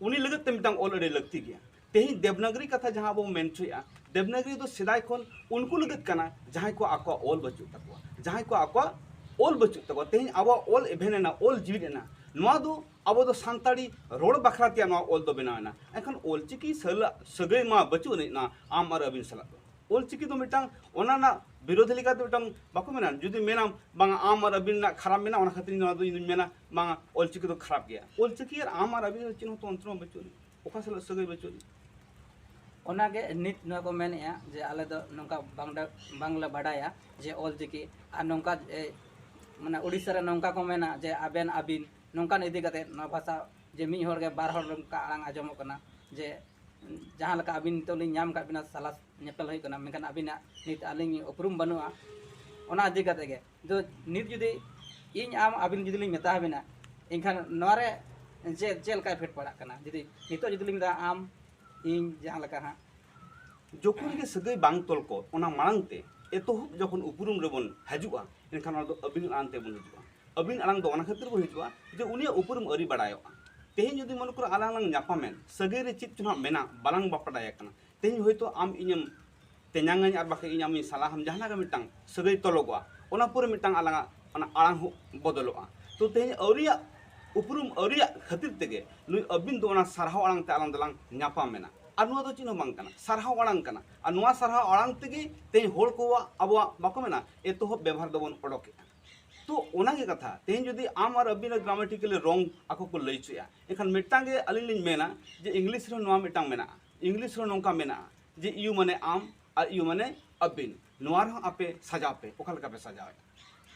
ᱩᱱᱤ ᱞᱟᱹᱜᱤᱫ ᱛᱮ ᱢᱤᱫᱴᱟᱝ ᱚᱞ ᱟᱹᱰᱤ ᱞᱟᱹᱠᱛᱤ ᱜᱮᱭᱟ᱾ ᱛᱮᱦᱮᱧ ᱫᱮᱵᱽᱱᱟᱜᱽᱨᱤ ᱠᱟᱛᱷᱟ ᱡᱟᱦᱟᱸ ᱟᱵᱚ ᱵᱚᱱ ᱢᱮᱱ ᱦᱚᱪᱚᱭᱮᱫᱼᱟ, ᱫᱮᱵᱽᱱᱟᱜᱽᱨᱤ ᱫᱚ ᱥᱮᱫᱟᱭ ᱠᱷᱚᱱ ᱩᱱᱠᱩ ᱞᱟᱹᱜᱤᱫ ᱠᱟᱱᱟ ᱡᱟᱦᱟᱸᱭ ᱠᱚ ᱟᱠᱚᱣᱟᱜ ᱚᱞ ᱵᱟᱹᱪᱩᱜ ᱛᱟᱠᱚᱣᱟ, ᱡᱟᱦᱟᱸᱭ ᱠᱚ ᱟᱠᱚᱣᱟᱜ ᱚᱞ ᱵᱟᱹᱪᱩᱜ ᱛᱟᱠᱚᱣᱟ᱾ ᱛᱮᱦᱮᱧ ᱟᱵᱚᱣᱟᱜ ᱚᱞ ᱮᱵᱷᱮᱱ ᱮᱱᱟ, ᱚᱞ ᱡᱤᱣᱤᱫ ᱮᱱᱟ, ᱱᱚᱣᱟ ᱫᱚ ᱟᱵᱚ ᱫᱚ ᱥᱟᱱᱛᱟᱲᱤ ᱨᱚᱲ ᱵᱟᱠᱷᱨᱟ ᱛᱮᱭᱟᱜ ᱱᱚᱣᱟ ᱚᱞ ᱫᱚ ᱵᱮᱱᱟᱣ ᱮᱱᱟ᱾ ᱮᱱᱠᱷᱟᱱ ᱚᱞᱪᱤᱠᱤ ᱥᱟᱞᱟᱜ ᱥᱟᱹᱜᱟᱹᱭ ᱢᱟ ᱵᱟᱹᱪᱩᱜ ᱟᱹᱱᱤᱡ ᱱᱟ ᱟᱢ ᱟᱨ ᱟᱹᱵᱤᱱ ᱥᱟᱞᱟᱜ ᱫᱚ᱾ ᱚᱞᱪᱤᱠᱤ ᱫᱚ ᱢᱤᱫᱴᱟᱝ ᱚᱱᱟ ᱨᱮᱱᱟᱜ ᱵᱤᱨᱳᱫᱷ ᱞᱮᱠᱟᱛᱮ ᱢᱤᱫᱴᱟᱝ ᱵᱟᱠᱚ ᱢᱮᱱᱟ, ᱡᱩᱫᱤ ᱢᱮᱱᱟᱢ ᱵᱟᱝ ᱟᱢ ᱟᱨ ᱟᱹᱵᱤᱱ ᱨᱮᱱᱟᱜ ᱠᱷᱟᱨᱟᱯ ᱢᱮᱱᱟᱜᱼᱟ, ᱚᱱᱟ ᱠᱷᱟᱹᱛᱤᱨ ᱱᱚᱣᱟ ᱫᱚ ᱤᱧ ᱫᱩᱧ ᱢᱮᱱᱟ ᱵᱟᱝᱟ ᱚᱞᱪᱤᱠᱤ ᱫᱚ ᱠᱷᱟᱨᱟᱯ ᱜᱮᱭᱟ᱾ ᱚᱞᱪᱤᱠᱤ ᱟᱨ ᱟᱢ ᱟᱨ ᱟᱹᱵᱤᱱ ᱫᱚ ᱪᱮᱫ ᱦᱚᱸ ᱛᱚᱱᱛᱨᱚ ᱵᱟᱹᱪᱩᱜ ᱟᱹᱱᱤᱡ, ᱚᱠᱟ ᱥᱟᱞᱟᱜ ᱥᱟᱹᱜᱟᱹᱭ ᱵᱟᱹᱪᱩᱜ ᱟᱹᱱᱤᱡ᱾ ᱚᱱᱟᱜᱮ ᱱᱤᱛ ᱱᱚᱣᱟ ᱠᱚ ᱢᱮᱱᱮᱫᱼᱟ ᱡᱮ ᱟᱞᱮ ᱫᱚ ᱱᱚᱝᱠᱟ ᱵᱟᱝᱞᱟ, ᱵᱟᱝᱞᱟ ᱵᱟᱰᱟᱭᱟ ᱡᱮ ᱚᱞᱪᱤᱠᱤ ᱟᱨ ᱱᱚᱝᱠᱟ ᱮ, ᱢᱟᱱᱮ ᱩᱲᱤᱥᱥᱟ ᱨᱮ ᱱᱚᱝᱠᱟ ᱠᱚ ᱢᱮᱱᱟ ᱡᱮ ᱟᱵᱮᱱ ᱟᱹᱵᱤᱱ ᱱᱚᱝᱠᱟᱱ ᱤᱫᱤ ᱠᱟᱛᱮ ᱱᱚᱣᱟ ᱵᱷᱟᱥᱟ ᱡᱮ ᱢᱤᱫ ᱦᱚᱲ ᱜᱮ ᱵᱟᱨ ᱦᱚᱲ ᱱᱚᱝᱠᱟ ᱟᱲᱟᱝ ᱟᱸᱡᱚᱢᱚᱜ ᱠᱟᱱᱟ ᱡᱮ ᱡᱟᱦᱟᱸ ᱞᱮᱠᱟ ᱟᱹᱵᱤᱱ ᱱᱤᱛᱚᱜ ᱞᱤᱧ ᱧᱟᱢ ᱟᱠᱟᱫ ᱵᱤᱱᱟ ᱥᱟᱞᱟᱥ ᱧᱮᱯᱮᱞ ᱦᱩᱭᱩᱜ ᱠᱟᱱᱟ, ᱢᱮᱱᱠᱷᱟᱱ ᱟᱹᱵᱤᱱᱟᱜ ᱱᱤᱛ ᱟᱹᱞᱤᱧ ᱩᱯᱨᱩᱢ ᱵᱟᱹᱱᱩᱜᱼᱟ᱾ ᱚᱱᱟ ᱤᱫᱤ ᱠᱟᱛᱮ ᱜᱮ ᱫᱚ ᱱᱤᱛ ᱡᱩᱫᱤ ᱤᱧ ᱟᱢ ᱟᱹᱵᱤᱱ ᱡᱩᱫᱤ ᱞᱤᱧ ᱢᱮᱛᱟ ᱵᱤᱱᱟ, ᱮᱱᱠᱷᱟᱱ ᱱᱚᱣᱟ ᱨᱮ ᱪᱮᱫ ᱪᱮᱫ ᱞᱮᱠᱟ ᱤᱯᱷᱮᱠᱴ ᱯᱟᱲᱟᱜ ᱠᱟᱱᱟ? ᱡᱩᱫᱤ ᱱᱤᱛᱚᱜ ᱡᱩᱫᱤ ᱞᱤᱧ ᱢᱮᱛᱟ ᱟᱢ ᱤᱧ ᱡᱟᱦᱟᱸ ᱞᱮᱠᱟ ᱦᱟᱸᱜ ᱡᱚᱠᱷᱚᱱ ᱜᱮ ᱥᱟᱹᱜᱟᱹᱭ ᱵᱟᱝ ᱛᱚᱞ ᱠᱚ, ᱚᱱᱟ ᱢᱟᱲᱟᱝ ᱛᱮ ᱮᱛᱚᱦᱚᱵ ᱡᱚᱠᱷᱚᱱ ᱩᱯᱨᱩᱢ ᱨᱮᱵᱚᱱ ᱦᱤᱡᱩᱜᱼᱟ, ᱮᱱᱠᱷᱟᱱ ᱚᱱᱟ ᱫᱚ ᱟᱹᱵᱤᱱ ᱟᱲᱟᱝ ᱛᱮᱵᱚᱱ ᱦᱤᱡᱩᱜᱼᱟ᱾ ᱟᱹᱵᱤᱱ ᱟᱲᱟᱝ ᱫᱚ ᱚᱱᱟ ᱠᱷᱟᱹᱛᱤᱨ ᱵᱚᱱ ᱦᱤᱡᱩᱜᱼᱟ ᱡᱮ ᱩᱱᱤᱭᱟᱜ ᱩᱯᱨᱩᱢ ᱟᱹᱣᱨᱤ ᱵᱟᱲᱟᱭᱚᱜᱼᱟ᱾ ᱛᱮᱦᱮᱧ ᱡᱩᱫᱤ ᱢᱚᱱᱮ ᱠᱚᱨᱚ ᱟᱞᱟᱝ ᱞᱟᱝ ᱧᱟᱯᱟᱢᱮᱱ, ᱥᱟᱹᱜᱟᱹᱭ ᱨᱮ ᱪᱮᱫ ᱪᱚ ᱦᱟᱸᱜ ᱢᱮᱱᱟᱜ, ᱵᱟᱞᱟᱝ ᱵᱟᱯᱰᱟᱭ ᱠᱟᱱᱟ᱾ ᱛᱮᱦᱮᱧ ᱦᱚᱭᱛᱳ ᱟᱢ ᱤᱧᱮᱢ ᱛᱮᱧᱟᱝᱟᱹᱧ ᱟᱨ ᱵᱟᱠᱷᱟᱡ ᱤᱧ ᱟᱢᱤᱧ ᱥᱟᱞᱟᱦᱟᱢ, ᱡᱟᱦᱟᱱᱟᱜ ᱜᱮ ᱢᱤᱫᱴᱟᱝ ᱥᱟᱹᱜᱟᱹᱭ ᱛᱚᱞᱚᱜᱚᱜᱼᱟ, ᱚᱱᱟ ᱯᱚᱨᱮ ᱢᱤᱫᱴᱟᱝ ᱟᱞᱟᱝᱟᱜ ᱚᱱᱟ ᱟᱲᱟᱝ ᱦᱚᱸ ᱵᱚᱫᱚᱞᱚᱜᱼᱟ᱾ ᱛᱚ ᱛᱮᱦᱮᱧ ᱟᱹᱣᱨᱤᱭᱟᱜ ᱩᱯᱨᱩᱢ ᱟᱹᱣᱨᱤᱭᱟᱜ ᱠᱷᱟᱹᱛᱤᱨ ᱛᱮᱜᱮ ᱱᱩᱭ ᱟᱹᱵᱤᱱ ᱫᱚ ᱚᱱᱟ ᱥᱟᱨᱦᱟᱣ ᱟᱲᱟᱝ ᱛᱮ ᱟᱞᱟᱝ ᱫᱚᱞᱟᱝ ᱧᱟᱯᱟᱢ ᱮᱱᱟ᱾ ᱟᱨ ᱱᱚᱣᱟ ᱫᱚ ᱪᱮᱫ ᱦᱚᱸ ᱵᱟᱝ ᱠᱟᱱᱟ, ᱥᱟᱨᱦᱟᱣ ᱟᱲᱟᱝ ᱠᱟᱱᱟ᱾ ᱟᱨ ᱱᱚᱣᱟ ᱥᱟᱨᱦᱟᱣ ᱟᱲᱟᱝ ᱛᱮᱜᱮ ᱛᱮᱦᱮᱧ ᱦᱚᱲ ᱠᱚᱣᱟᱜ, ᱟᱵᱚᱣᱟᱜ, ᱵᱟᱠᱚ ᱢᱮᱱᱟ, ᱮᱛᱚᱦᱚᱵ ᱵᱮᱵᱷᱟᱨ ᱫᱚᱵᱚᱱ ᱚᱰᱚᱠᱮᱜᱼᱟ᱾ ᱛᱚ ᱚᱱᱟᱜᱮ ᱠᱟᱛᱷᱟ, ᱛᱮᱦᱮᱧ ᱡᱩᱫᱤ ᱟᱢ ᱟᱨ ᱟᱹᱵᱤᱱ ᱜᱨᱟᱢᱮᱴᱤᱠᱟᱞᱤ ᱨᱚᱝ ᱟᱠᱚ ᱠᱚ ᱞᱟᱹᱭ ᱦᱚᱪᱚᱭᱟ, ᱮᱱᱠᱷᱟᱱ ᱢᱤᱫᱴᱟᱝ ᱜᱮ ᱟᱹᱞᱤᱧ ᱞᱤᱧ ᱢᱮᱱᱟ ᱡᱮ ᱤᱝᱞᱤᱥ ᱨᱮᱦᱚᱸ ᱱᱚᱣᱟ ᱢᱤᱫᱴᱟᱝ ᱢᱮᱱᱟᱜᱼᱟ, ᱤᱝᱞᱤᱥ ᱨᱮᱦᱚᱸ ᱱᱚᱝᱠᱟ ᱢᱮᱱᱟᱜᱼᱟ ᱡᱮ ᱤᱭᱩ ᱢᱟᱱᱮ ᱟᱢ ᱟᱨ ᱤᱭᱩ ᱢᱟᱱᱮ ᱟᱹᱵᱤᱱ, ᱱᱚᱣᱟ ᱨᱮᱦᱚᱸ ᱟᱯᱮ ᱥᱟᱡᱟᱣ ᱯᱮ, ᱚᱠᱟ ᱞᱮᱠᱟ ᱯᱮ ᱥᱟᱡᱟᱣᱮᱫᱼᱟ?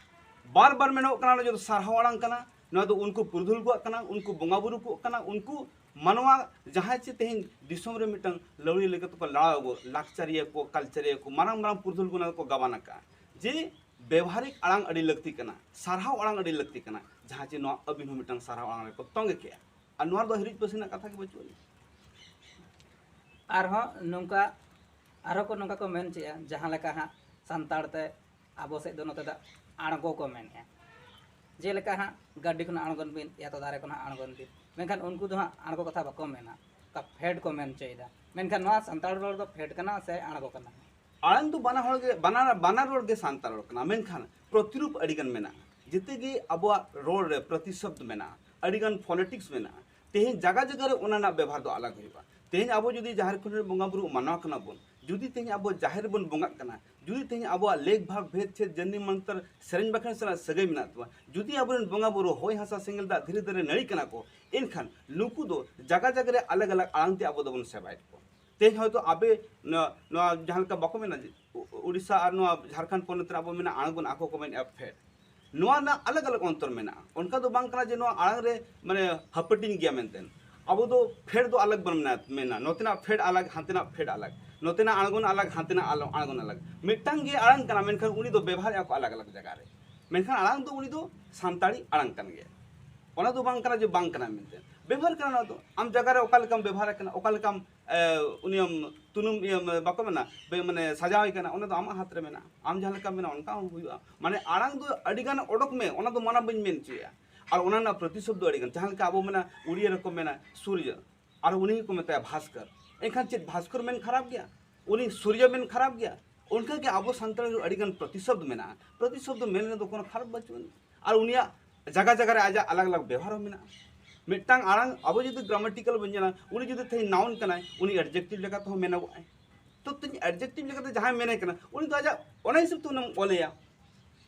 ᱵᱟᱨ ᱵᱟᱨ ᱢᱮᱱᱚᱜ ᱠᱟᱱᱟ, ᱱᱚᱣᱟ ᱡᱚᱛᱚ ᱥᱟᱨᱦᱟᱣ ᱟᱲᱟᱝ ᱠᱟᱱᱟ, ᱱᱚᱣᱟ ᱫᱚ ᱩᱱᱠᱩ ᱯᱩᱨᱩᱫᱷᱩᱞ ᱠᱚᱣᱟᱜ ᱠᱟᱱᱟ, ᱩᱱᱠᱩ ᱵᱚᱸᱜᱟ ᱵᱩᱨᱩ ᱠᱚᱣᱟᱜ ᱠᱟᱱᱟ, ᱩᱱᱠᱩ ᱢᱟᱱᱣᱟ ᱡᱟᱦᱟᱸᱭ ᱪᱮ ᱛᱮᱦᱮᱧ ᱫᱤᱥᱚᱢ ᱨᱮ ᱢᱤᱫᱴᱟᱝ ᱞᱟᱹᱣᱲᱤ ᱞᱮᱠᱟ ᱛᱮᱠᱚ ᱞᱟᱲᱟᱣ ᱟᱹᱜᱩ, ᱞᱟᱠᱪᱟᱨᱤᱭᱟᱹ ᱠᱚ, ᱠᱟᱞᱪᱟᱨᱤᱭᱟᱹ ᱠᱚ, ᱢᱟᱨᱟᱝ ᱢᱟᱨᱟᱝ ᱯᱩᱨᱩᱫᱷᱩᱞ ᱠᱚ ᱚᱱᱟ ᱫᱚᱠᱚ ᱜᱟᱵᱟᱱ ᱟᱠᱟᱫᱼᱟ ᱡᱮ ᱵᱮᱣᱦᱟᱨᱤᱠ ᱟᱲᱟᱝ ᱟᱹᱰᱤ ᱞᱟᱹᱠᱛᱤ ᱠᱟᱱᱟ, ᱥᱟᱨᱦᱟᱣ ᱟᱲᱟᱝ ᱟᱹᱰᱤ ᱞᱟᱹᱠᱛᱤ ᱠᱟᱱᱟ, ᱡᱟᱦᱟᱸ ᱪᱮ ᱱᱚᱣᱟ ᱟᱹᱵᱤᱱ ᱦᱚᱸ ᱢᱤᱫᱴᱟᱝ ᱥᱟᱨᱦᱟᱣ ᱟᱲᱟᱝ ᱨᱮᱠᱚ ᱛᱚᱸᱜᱮ ᱠᱮᱜᱼᱟ᱾ ᱟᱨ ᱱᱚᱣᱟ ᱫᱚ ᱦᱤᱨᱤᱡ ᱯᱟᱹᱥᱤ ᱨᱮᱱᱟᱜ ᱠᱟᱛᱷᱟ ᱜᱮ ᱵᱟᱹᱪᱩᱜ ᱟᱹᱱᱤᱡ᱾ ᱟᱨᱦᱚᱸ ᱱᱚᱝᱠᱟ, ᱟᱨᱦᱚᱸ ᱠᱚ ᱱᱚᱝᱠᱟ ᱠᱚ ᱢᱮᱱ ᱪᱮᱫᱼᱟ, ᱡᱟᱦᱟᱸ ᱞᱮᱠᱟ ᱦᱟᱸᱜ ᱥᱟᱱᱛᱟᱲ ᱛᱮ ᱟᱵᱚ ᱥᱮᱫ ᱫᱚ ᱱᱚᱛᱮ ᱫᱚ ᱟᱬᱜᱚ ᱠᱚ ᱢᱮᱱᱮᱫᱼᱟ᱾ ᱡᱮᱞᱮᱠᱟ ᱦᱟᱸᱜ ᱜᱟᱹᱰᱤ ᱠᱷᱚᱱᱟᱜ ᱟᱬᱜᱚᱱ ᱵᱤᱱ, ᱭᱟᱛᱚ ᱫᱟᱨᱮ ᱠᱷᱚᱱᱟᱜ ᱟᱬᱜᱚᱱ ᱵᱤᱱ, ᱢᱮᱱᱠᱷᱟᱱ ᱩᱱᱠᱩ ᱫᱚ ᱦᱟᱸᱜ ᱟᱬᱜᱚ ᱠᱟᱛᱷᱟ ᱵᱟᱠᱚ ᱢᱮᱱᱟ, ᱚᱱᱠᱟ ᱯᱷᱮᱰ ᱠᱚ ᱢᱮᱱ ᱦᱚᱪᱚᱭᱮᱫᱟ᱾ ᱢᱮᱱᱠᱷᱟᱱ ᱱᱚᱣᱟ ᱥᱟᱱᱛᱟᱲ ᱨᱚᱲ ᱫᱚ ᱯᱷᱮᱰ ᱠᱟᱱᱟ ᱥᱮ ᱟᱬᱜᱚ ᱠᱟᱱᱟ? ᱟᱲᱟᱝ ᱫᱚ ᱵᱟᱱᱟ ᱦᱚᱲ ᱜᱮ, ᱵᱟᱱᱟᱨ, ᱵᱟᱱᱟᱨ ᱨᱚᱲ ᱜᱮ ᱥᱟᱱᱛᱟᱲ ᱨᱚᱲ ᱠᱟᱱᱟ, ᱢᱮᱱᱠᱷᱟᱱ ᱯᱨᱚᱛᱤᱨᱩᱯ ᱟᱹᱰᱤ ᱜᱟᱱ ᱢᱮᱱᱟᱜᱼᱟ᱾ ᱡᱮᱛᱮ ᱜᱮ ᱟᱵᱚᱣᱟᱜ ᱨᱚᱲ ᱨᱮ ᱯᱨᱚᱛᱤᱥᱚᱵᱫ ᱢᱮᱱᱟᱜᱼᱟ, ᱟᱹᱰᱤ ᱜᱟᱱ ᱯᱷᱚᱱᱮᱴᱤᱠᱥ ᱢᱮᱱᱟᱜᱼᱟ᱾ ᱛᱮᱦᱮᱧ ᱡᱟᱭᱜᱟ ᱡᱟᱭᱜᱟ ᱨᱮ ᱚᱱᱟ ᱨᱮᱱᱟᱜ ᱵᱮᱵᱷᱟᱨ ᱫᱚ ᱟᱞᱟᱜᱽ ᱦᱩᱭᱩᱜᱼᱟ᱾ ᱛᱮᱦᱮᱧ ᱟᱵᱚ ᱡᱩᱫᱤ ᱡᱟᱦᱮᱨ ᱠᱷᱚᱱ ᱵᱚᱸᱜᱟ ᱵᱩᱨᱩ ᱢᱟᱱᱟᱣ ᱠᱟᱱᱟ ᱵᱚᱱ, ᱡᱩᱫᱤ ᱛᱮᱦᱮᱧ ᱟᱵᱚ ᱡᱟᱦᱮᱨ ᱨᱮᱵᱚᱱ ᱵᱚᱸᱜᱟᱜ ᱠᱟᱱᱟ, ᱡᱩᱫᱤ ᱛᱮᱦᱮᱧ ᱟᱵᱚᱣᱟᱜ ᱞᱮᱠ ᱵᱷᱟᱜᱽ ᱵᱷᱮᱫ ᱪᱷᱮᱫ ᱡᱟᱹᱱᱤ ᱢᱟᱱᱛᱟᱨ ᱥᱮᱨᱮᱧ ᱵᱟᱠᱷᱮᱬ ᱥᱟᱞᱟᱜ ᱥᱟᱹᱜᱟᱹᱭ ᱢᱮᱱᱟᱜ ᱛᱟᱵᱚᱱᱟ, ᱡᱩᱫᱤ ᱟᱵᱚᱨᱮᱱ ᱵᱚᱸᱜᱟ ᱵᱩᱨᱩ ᱦᱚᱭ ᱦᱟᱥᱟ ᱥᱮᱸᱜᱮᱞ ᱫᱟᱜ ᱫᱷᱤᱨᱤ ᱫᱟᱨᱮ ᱱᱟᱹᱲᱤ ᱠᱟᱱᱟ ᱠᱚ, ᱮᱱᱠᱷᱟᱱ ᱱᱩᱠᱩ ᱫᱚ ᱡᱟᱭᱜᱟ ᱡᱟᱭᱜᱟ ᱨᱮ ᱟᱞᱟᱜᱽ ᱟᱞᱟᱜᱽ ᱟᱲᱟᱝ ᱛᱮ ᱟᱵᱚ ᱫᱚᱵᱚᱱ ᱥᱮᱵᱟᱭᱮᱫ ᱠᱚᱣᱟ᱾ ᱛᱮᱦᱮᱧ ᱦᱚᱭᱛᱳ ᱟᱵᱮ ᱱᱚᱣᱟ, ᱱᱚᱣᱟ ᱡᱟᱦᱟᱸ ᱞᱮᱠᱟ ᱵᱟᱠᱚ ᱢᱮᱱᱟ ᱡᱮ ᱩ-, ᱩᱲᱤᱥᱥᱟ ᱟᱨ ᱱᱚᱣᱟ ᱡᱷᱟᱲᱠᱷᱚᱸᱰ ᱯᱚᱱᱚᱛ ᱨᱮ ᱟᱵᱚ ᱢᱮᱱᱟ ᱟᱬᱜᱚᱱ, ᱟᱠᱚ ᱠᱚ ᱢᱮᱱᱮᱫᱼᱟ ᱯᱷᱮᱰ᱾ ᱱᱚᱣᱟ ᱨᱮᱱᱟᱜ ᱟᱞᱟᱜᱽ ᱟᱞᱟᱜᱽ ᱚᱱᱛᱚᱨ ᱢᱮᱱᱟᱜᱼᱟ᱾ ᱚᱱᱠᱟ ᱫᱚ ᱵᱟᱝ ᱠᱟᱱᱟ ᱡᱮ ᱱᱚᱣᱟ ᱟᱲᱟᱝ ᱨᱮ ᱢᱟᱱᱮ ᱦᱟᱹᱯᱟᱹᱴᱤᱧ ᱜᱮᱭᱟ ᱢᱮᱱᱛᱮ᱾ ᱟᱵᱚ ᱫᱚ ᱯᱷᱮᱰ ᱫᱚ ᱟᱞᱟᱜᱽ ᱵᱚᱱ ᱢᱮᱱᱟ, ᱢᱮᱱᱟ ᱱᱚᱛᱮᱱᱟᱜ ᱯᱷᱮᱰ ᱟᱞᱟᱜᱽ, ᱦᱟᱱᱛᱮᱱᱟᱜ ᱯᱷᱮᱰ ᱟᱞᱟᱜᱽ, ᱱᱚᱛᱮᱱᱟᱜ ᱟᱬᱜᱚᱱ ᱟᱞᱟᱜᱽ, ᱦᱟᱱᱛᱮᱱᱟᱜ ᱟᱞᱚ-, ᱟᱬᱜᱚᱱ ᱟᱞᱟᱜᱽ᱾ ᱢᱤᱫᱴᱟᱝ ᱜᱮ ᱟᱲᱟᱝ ᱠᱟᱱᱟ, ᱢᱮᱱᱠᱷᱟᱱ ᱩᱱᱤ ᱫᱚ ᱵᱮᱵᱷᱟᱨᱮᱫᱼᱟ ᱠᱚ ᱟᱞᱟᱜᱽ ᱟᱞᱟᱜᱽ ᱡᱟᱭᱜᱟ ᱨᱮ᱾ ᱢᱮᱱᱠᱷᱟᱱ ᱟᱲᱟᱝ ᱫᱚ ᱩᱱᱤ ᱫᱚ ᱥᱟᱱᱛᱟᱲᱤ ᱟᱲᱟᱝ ᱠᱟᱱ ᱜᱮᱭᱟ᱾ ᱚᱱᱟ ᱫᱚ ᱵᱟᱝ ᱠᱟᱱᱟ ᱡᱮ ᱵᱟᱝ ᱠᱟᱱᱟ ᱢᱮᱱᱛᱮ, ᱵᱮᱵᱷᱟᱨ ᱠᱟᱱᱟ᱾ ᱚᱱᱟ ᱫᱚ ᱟᱢ ᱡᱟᱭᱜᱟ ᱨᱮ ᱚᱠᱟ ᱞᱮᱠᱟᱢ ᱵᱮᱵᱷᱟᱨᱮᱫ ᱠᱟᱱᱟ, ᱚᱠᱟ ᱞᱮᱠᱟᱢ, ᱮ, ᱩᱱᱤᱭᱟᱢ ᱛᱩᱱᱩᱢ, ᱤᱭᱟᱹ, ᱵᱟᱠᱚ ᱢᱮᱱᱟ, ᱵᱮ-, ᱢᱟᱱᱮ ᱥᱟᱡᱟᱣ ᱮ ᱠᱟᱱᱟ, ᱚᱱᱟ ᱫᱚ ᱟᱢᱟᱜ ᱦᱟᱛ ᱨᱮ ᱢᱮᱱᱟᱜᱼᱟ᱾ ᱟᱢ ᱡᱟᱦᱟᱸ ᱞᱮᱠᱟᱢ ᱢᱮᱱᱟ ᱚᱱᱠᱟ ᱦᱚᱸ ᱦᱩᱭᱩᱜᱼᱟ᱾ ᱢᱟᱱᱮ ᱟᱲᱟᱝ ᱫᱚ ᱟᱹᱰᱤ ᱜᱟᱱ ᱚᱰᱚᱠ ᱢᱮ, ᱚᱱᱟ ᱫᱚ ᱢᱟᱱᱟ ᱵᱟᱹᱧ ᱢᱮᱱ ᱦᱚᱪᱚᱭᱟ᱾ ᱟᱨ ᱚᱱᱟ ᱨᱮᱱᱟᱜ ᱯᱨᱚᱛᱤᱥᱚᱵᱫ ᱫᱚ ᱟᱹᱰᱤ ᱜᱟᱱ, ᱡᱟᱦᱟᱸ ᱞᱮᱠᱟ ᱟᱵᱚ ᱢᱮᱱᱟ ᱩᱲᱤᱭᱟ ᱨᱮᱠᱚ ᱢᱮᱱᱟ ᱥᱩᱨᱡᱚ, ᱟᱨ ᱩᱱᱤ ᱜᱮᱠᱚ ᱢᱮᱛᱟᱭᱟ ᱵᱷᱟᱥᱠᱚᱨ᱾ ᱮᱱᱠᱷᱟᱱ ᱪᱮᱫ ᱵᱷᱟᱥᱠᱚᱨ ᱢᱮᱱ ᱠᱷᱟᱨᱟᱯ ᱜᱮᱭᱟ? ᱩᱱᱤ ᱥᱩᱨᱡᱚ ᱢᱮᱱ ᱠᱷᱟᱨᱟᱯ ᱜᱮᱭᱟ? ᱚᱱᱠᱟ ᱜᱮ ᱟᱵᱚ ᱥᱟᱱᱛᱟᱲ ᱨᱮ ᱟᱹᱰᱤ ᱜᱟᱱ ᱯᱨᱚᱛᱤᱥᱚᱵᱫ ᱢᱮᱱᱟᱜᱼᱟ᱾ ᱯᱨᱚᱛᱤᱥᱚᱵᱫ ᱢᱮᱱ ᱨᱮᱫᱚ ᱠᱳᱱᱳ ᱠᱷᱟᱨᱟᱯ ᱵᱟᱹᱪᱩᱜ ᱟᱹᱱᱤᱡ᱾ ᱟᱨ ᱩᱱᱤᱭᱟᱜ ᱡᱟᱭᱜᱟ ᱡᱟᱭᱜᱟ ᱨᱮ ᱟᱡᱟᱜ ᱟᱞᱟᱜᱽ ᱟᱞᱟᱜᱽ ᱵᱮᱣᱦᱟᱨ ᱦᱚᱸ ᱢᱮᱱᱟᱜᱼᱟ᱾ ᱢᱤᱫᱴᱟᱝ ᱟᱲᱟᱝ ᱟᱵᱚ ᱡᱩᱫᱤ ᱜᱨᱟᱢᱮᱴᱤᱠᱟᱞ ᱵᱚᱱ ᱧᱮᱞᱟ, ᱩᱱᱤ ᱡᱩᱫᱤ ᱛᱮᱦᱮᱧ ᱱᱟᱣᱩᱱ ᱠᱟᱱᱟᱭ, ᱩᱱᱤ ᱮᱰᱡᱮᱠᱴᱤᱵᱷ ᱞᱮᱠᱟ ᱛᱮᱦᱚᱸ ᱢᱮᱱᱚᱜᱚᱜᱼᱟᱭ᱾ ᱛᱚ ᱛᱮᱦᱮᱧ ᱮᱰᱡᱮᱠᱴᱤᱵᱷ ᱞᱮᱠᱟᱛᱮ ᱡᱟᱦᱟᱸᱭ ᱢᱮᱱᱮ ᱠᱟᱱᱟ, ᱩᱱᱤ ᱫᱚ ᱟᱡᱟᱜ ᱚᱱᱟ ᱦᱤᱥᱟᱹᱵ ᱛᱮ ᱚᱱᱟᱢ ᱚᱞᱮᱭᱟ᱾